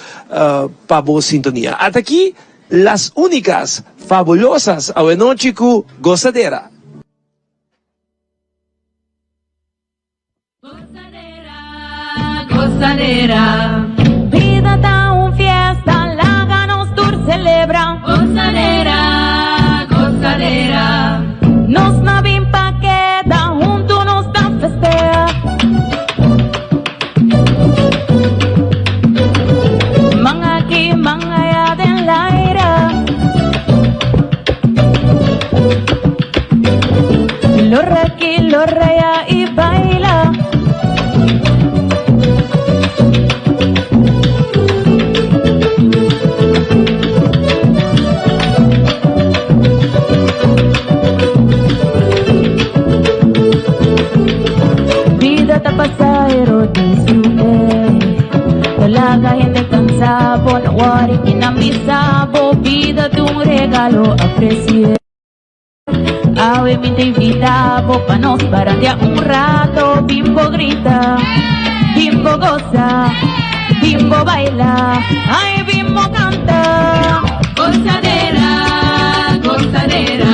pa bo sintonia. Ata aki Las Unicas Fabulosas awenochi cu Gozadera. Gozadera. Bida ta un fiesta, laga nos tur celebra. Gozadera, gozadera. Nos no bin pa keda, hunto nos ta festea. Man aki, man aya den laira. Lora aki, lora aya y baila. Bida ta pasahero, disfrut'e. No laga hende cansa bo, no worry ki nan bisa bo. Bida ta un regalo, apreci'e. Awe mi ta invita bo pa nos barandia un rato. Bimbo grita, bimbo goza, bimbo baila, ay bimbo canta. Gozadera, gozadera.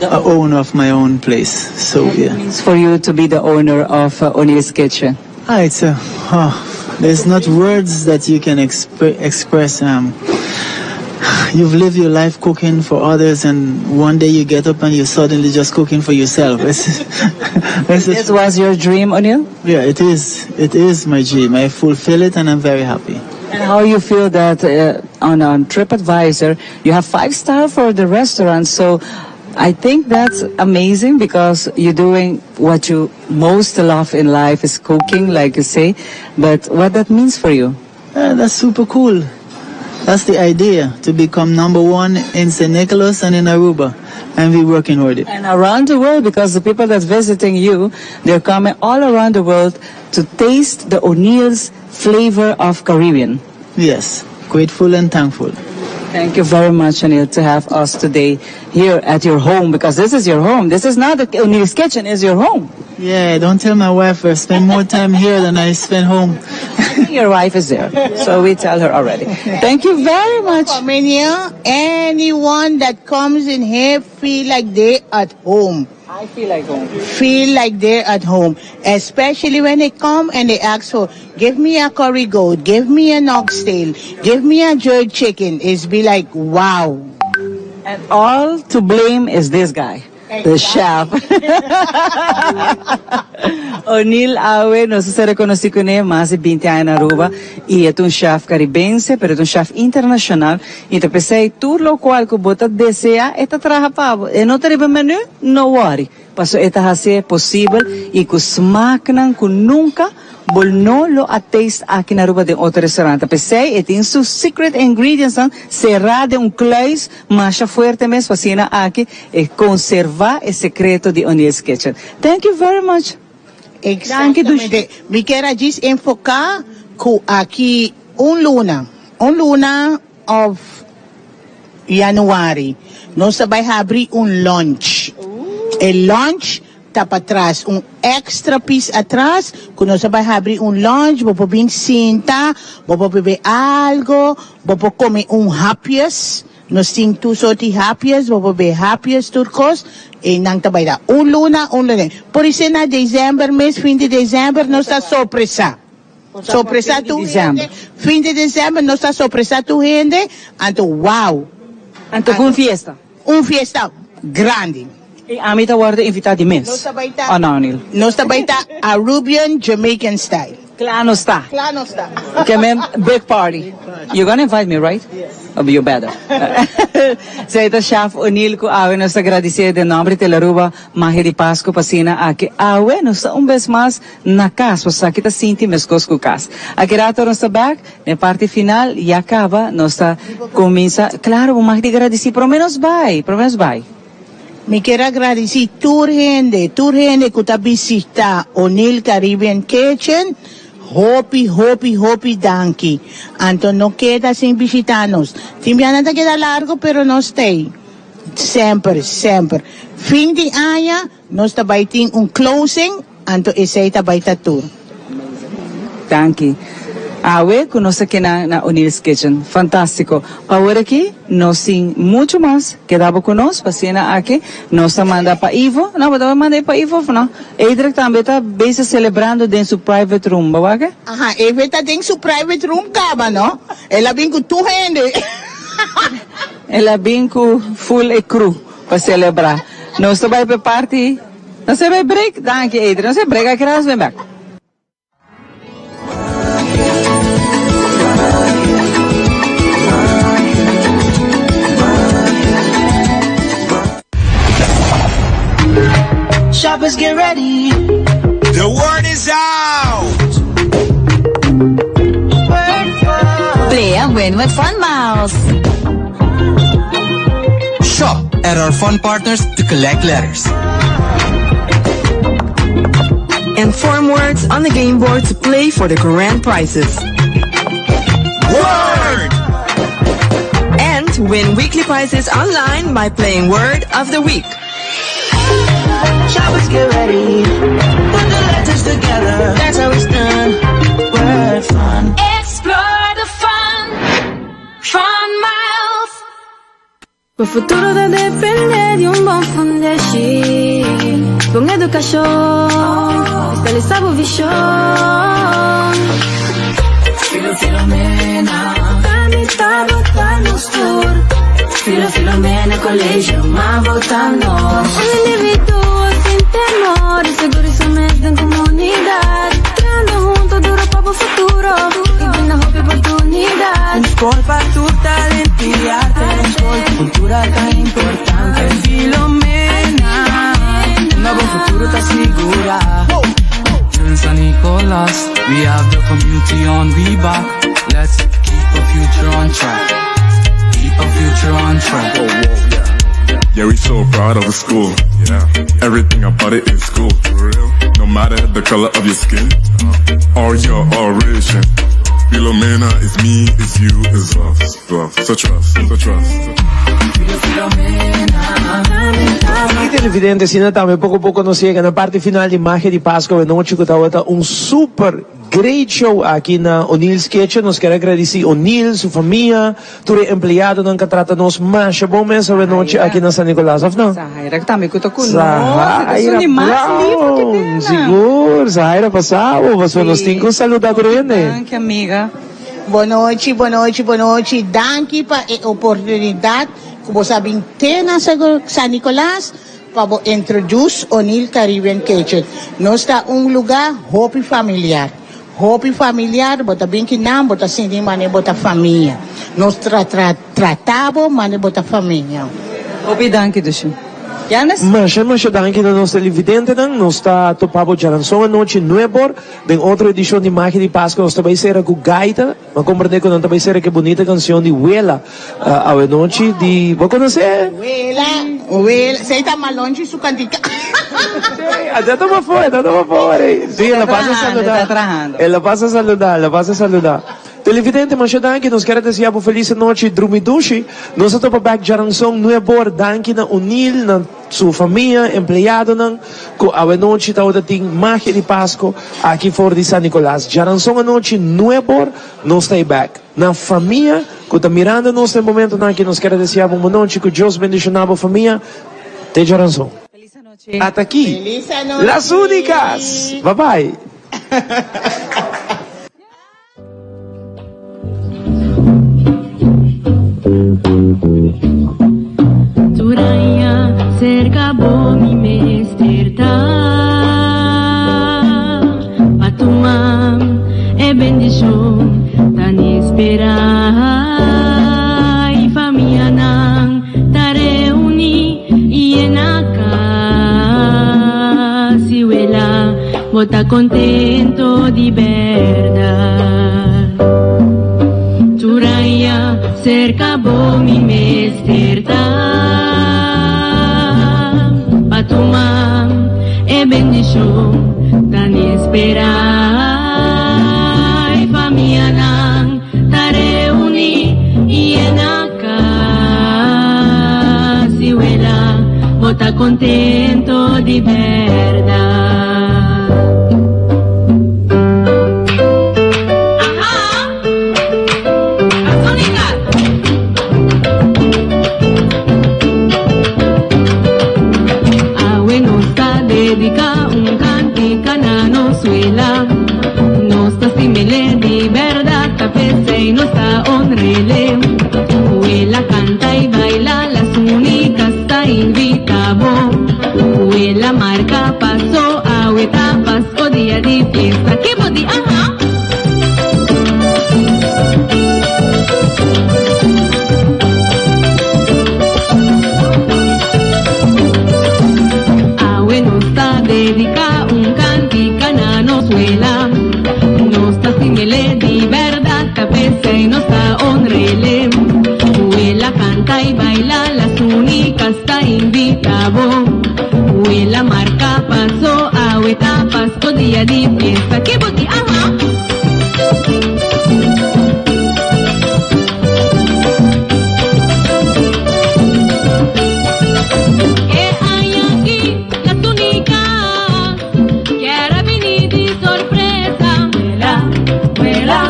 a owner of my own place. So yeah. means for you to be the owner of O'Neill's Kitchen? Ah, it's a, oh, there's not words that you can exp express. Um, you've lived your life cooking for others, and one day you get up and you're suddenly just cooking for yourself. It's, it's this was your dream, O'Neill? Yeah, it is. It is my dream. I fulfill it, and I'm very happy. And how you feel that uh, on, on TripAdvisor, you have five star for the restaurant. So I think that's amazing because you're doing what you most love in life is cooking, like you say. But what that means for you? Uh, that's super cool. That's the idea, to become number one in St. Nicholas and in Aruba. And we're working with it. And around the world, because the people that's visiting you, they're coming all around the world to taste the O'Neill's flavor of Caribbean. Yes, grateful and thankful. Thank you very much, Anil, to have us today here at your home, because this is your home. This is not the O'Neill's kitchen, it's your home. Yeah, don't tell my wife I spend more time here than I spend home. your wife is there, so we tell her already. Thank you very much. Come in here, anyone that comes in here feel like they at home. I feel like home. Feel like they're at home, especially when they come and they ask for, give me a curry goat, give me an oxtail, give me a jerk chicken. It's be like, wow. And all to blame is this guy. The chef. O'Neill awe, nos a ser conoci cune mas di 20 aña na Aruba y e ta un chef caribense, pero e ta un chef internacional y ta pesey tur locual cu bo ta desea e ta traha pa bo. E no ta riba menu? No worry, paso e ta haci'e posibel y cu smaaknan cu nunca Bo no lo a taste aki na Aruba den otro restaurant. P'esei e tin su secret ingredientsnan será den un kluis masha fuerte mes pa asina aki e conserva e secreto di O'Neill's Kitchen. Thank you very much. Danki Dushi. Exactamente. Mi kier a djis enfoca cu aki un luna, un luna of Januari, nos ta bay habri un lunch. E lunch Ta patras, un extra pis atras, cu nos a bay habri un lunch, bo por bin sinta, bo por bebe algo, bo por come un hapjes, nos tin tur soort di hapjes, bo por bebe hapjes tur cos, y nan ta bay da un luna, un luna. Por esey na december mes, fin di december, nos ta sorpresa. Sorpresa tur hende, fin di december nos ta sorpresa tur hende, anto wow. Anto cu un fiesta. Un fiesta grandi. Y ami ta wordo invita di mes. Nos ta bay ta. O no, Neil? Nos ta bay ta Arubian Jamaican style. Cla nos ta. Cla nos ta. Ke men big party. You gonna invite me, right? Yes. Oh, you better. Esey ta Chef O'Neil cu awe nos ta gradici den nomber di Telearuba Magia di Pascu pa asina aki awe nos ta un bes mas na cas. Pasobra aki ta sinti mescos cu cas. Aki rato nos ta back. Den parti final ya caba nos ta cuminsa, claro bo mag di gradici prome nos bay, prome nos bay. Mi kier a gradici tur hende, tur hende cu ta bisita O'Neill Caribbean Kitchen, hopi, hopi, hopi danki. Anto no keda sin bishita nos. Tin bia nan ta keda largo pero nos t'ey semper, semper. Fin di aña nos ta bay tin un closing. Anto esey ta bay ta tur. Danki. Awe cu nos ta kena na O'Neill's Kitchen. Fantastico. Pa awor aki nos tin mucho mas. Keda bo cu nos pa cena aki. Nos ta manda pa Ivo. No, bo ta manda pa Ivo of no? Edric tambe ta bezig celebrando den su private room. Bo wak? Aha, Edric ta den su private room caba, no? El a bin cu tur hende. El a bin cu full e crew pa celebra. Nos ta bay pa e party. Nos a bay break, danki Adrian. Nos a break, a kera nos ben bek. Shoppers get ready. The word is out. Play and win with Fun Miles. Shop at our fun partners to collect letters. And form words on the game board to play for the grand prizes. Word! And win weekly prizes online by playing Word of the Week. Shoppers get ready. Put the letters together. That's how it's done. Word fun. Explore the fun. Fun miles. Bo futuro ta depende di un bon fundeshi. Leadership, bon edukashon, Kristalisá bo vishon. Filo Filomena, ta mi ta bo ta nos tur. Filo Filomena Colegio, ma bo ta nos. Un individuo sin temor, seguro su mes den comunidad. Trahando hunto duro pa bo futuro y brinda hopi oportunidad. Un skol pa tur talento y arte, un skol ku kultura ta importante. Filomena, unda bo futuro ta sigura. In San Nicolas, we have the community on we back. Let's keep our future on track. Keep our future on track. Yeah, we so proud of the school. Yeah, everything about it is cool. No matter the color of your skin or your origin. Filomena is me, is you, is us. So trust, so trust. Y televidente, asina tambe poco poco nos yega na parti final di Magia di Pasco Awenochi cu tabata un super great show aki na O'Neill's Kitchen. Nos kier a gradici O'Neill, su famia, tur e empleadonan cu a trata nos masha bon mes awenochi aki na San Nicolas, of no? Zahaira tambe cu ta cu nos. Zahaira Brown! Sigur, Zahaira pasa bo, pasobra nos tin cu saluda tur hende. Danki amiga. Bonochi, bonochi, bonochi. Danki pa e oportunidad cu bo sa bin te na San Nicolas pa bo introduce O'Neill Caribbean Kitchen. Nos ta un lugar hopi familiar. Hopi familiar, bo ta bin kinan, bo ta sinti mane bo ta famia. Nos tra tra trata bo mane bo ta famia. Hopi danki Dushi. Janis? Masha masha danki na nos televidentenan. Nos ta topa bo djaranson anochi nuebor den otro edishon di Magia di Pascua. Nos ta bai sera ku gaita. Mi a komprende ku nan ta bai sera ku e bunita kansion di Wela awe nochi di bo konosé? Wela, wela, esei ta Malonchi su kantika. Sí, ta tuma for, ta tuma for. Sí, el a pasa saluda. El a pasa saluda, el a pasa saluda. Televidente, masha danki. Nos kier a desea bo felis anochi. Drumi dushi. Nos a topa bek djaranson nuebor. Danki na O'Neil, na su famia, empleadonan ku awenochi tabata tin magia di Pasko aki for di San Nicolas. Djaranson anochi nuebor nos ta e bek. Na famia ku ta mirando nos den momentonan aki nos kier a desea bo un bonochi. Ku Dios bendiciona bo famia. Te djaranson. Ata aki. Las Unicas! Bye bye. Turaña serka bo mi mester ta Pa tuma e bendishon tan esperá I famianan ta reuní i yena kas I wela Bo ta contento di berdad. Tur aña cerca bo mi mester ta pa tuma e bendicion tan espera. E famianan ta reuni y yena cas y wela bo ta contento di berdad. Awe nos ta dedica un cantica na nos wela. Nos ta stimele di berdad, ta p'esey nos ta honrele. Wela canta y baila, las unicas ta invita bo. Wela marca paso, awe ta Pasco dia di fiesta. Ke bo di aha? Awe nos ta dedica un cantica na nos wela. Nos ta stimele di berdad, ta p'esey nos ta honrele. Wela canta y baila, las unicas ta invita bo. Wela marca paso, awe ta Pasco dia di fiesta. Ke bo di aha? E aña aki las unicas kier a bini di sorpresa. Wela, wela,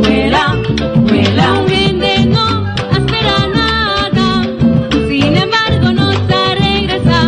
wela, wela. Un hende no a spera nada, sin embargo nos a regresa.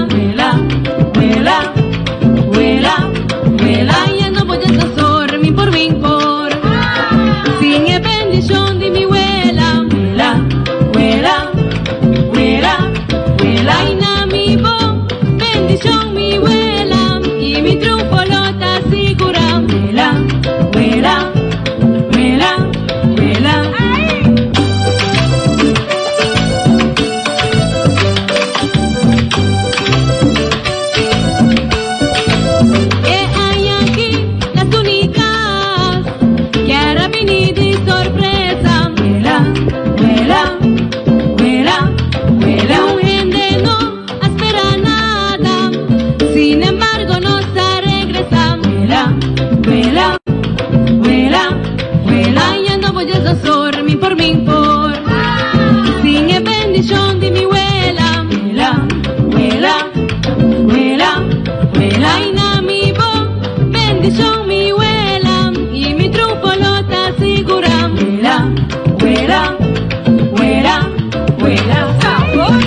Bendishon mi wela i mi triunfo lo ta sigurá. Wela, wela, wela, wela, sabor!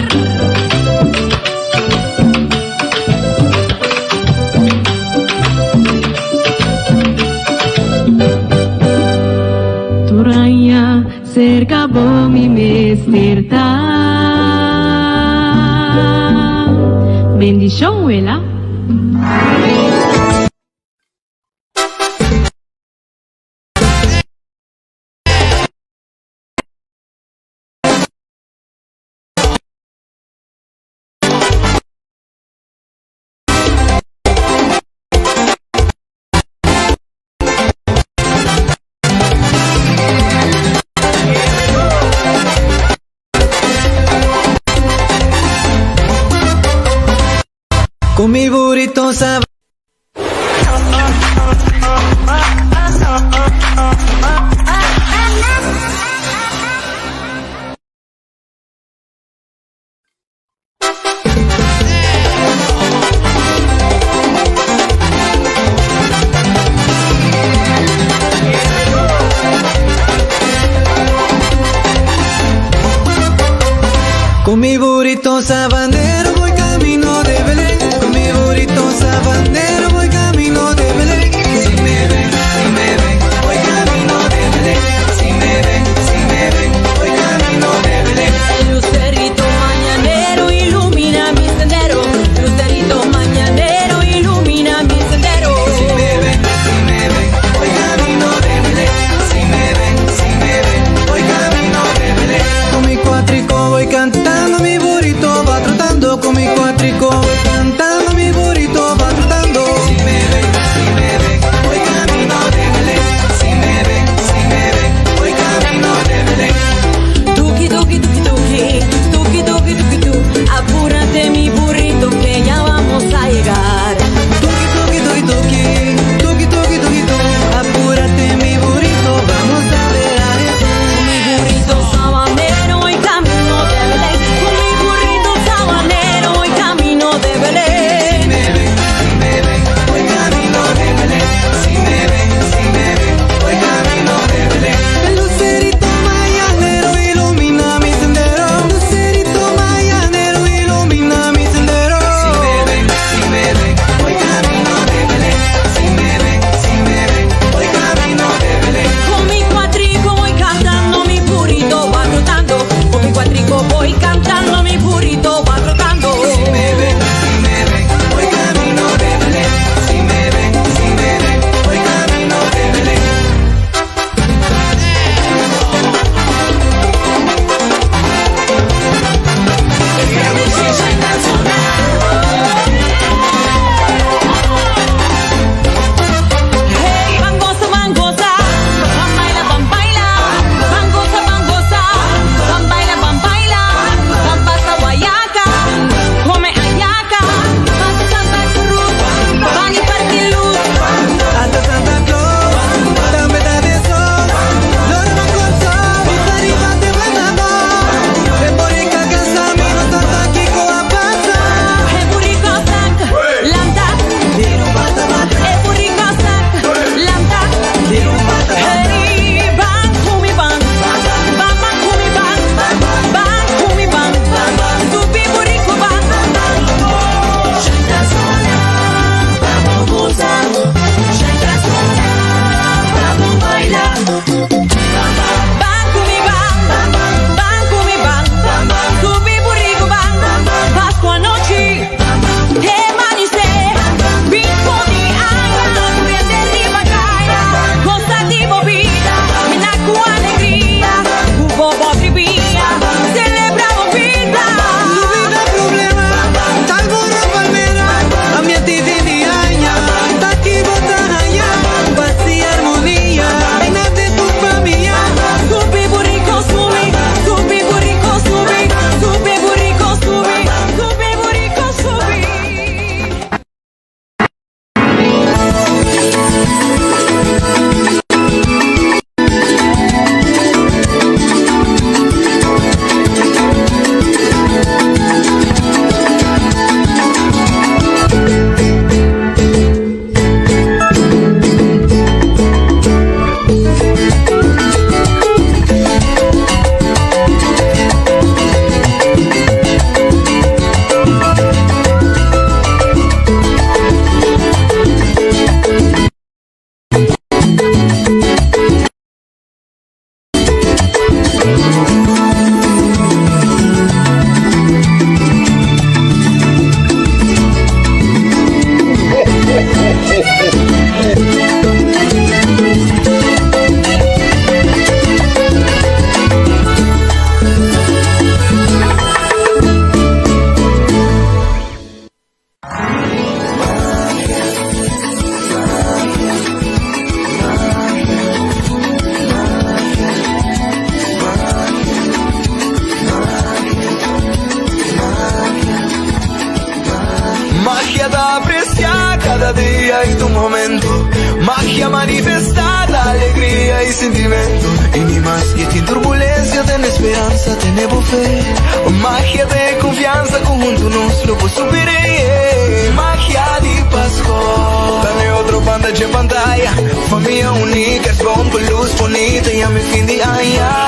Tur aña serka bo mi mester ta. Bendishon wela. Con mi burrito sab Con mi burrito sabanero voy camino de Belén. Con mi burrito sabanero voy camino de Belén. Si me ven, si me ven, voy camino de Belén. Si me ven, si me ven, voy camino de Belén. El lucerito mañanero ilumina mi sendero. Lucerito mañanero ilumina mi sendero. Si me ven, si me ven, voy camino de Belén. Si me ven, si me ven, voy camino de Belén. Con mi cuatrico voy cantando, mi burrito va trotando. Cada dia y tu momento. Magia manifestada, alegría y sentimento. Y ni más que sin turbulencia, ten esperanza, tenemos fe. Magia de confianza, conjunto nos lo superé. Magia di Pasco. Dale otro banda de pantalla. Familia única, es con luz bonita y a mi fin de año.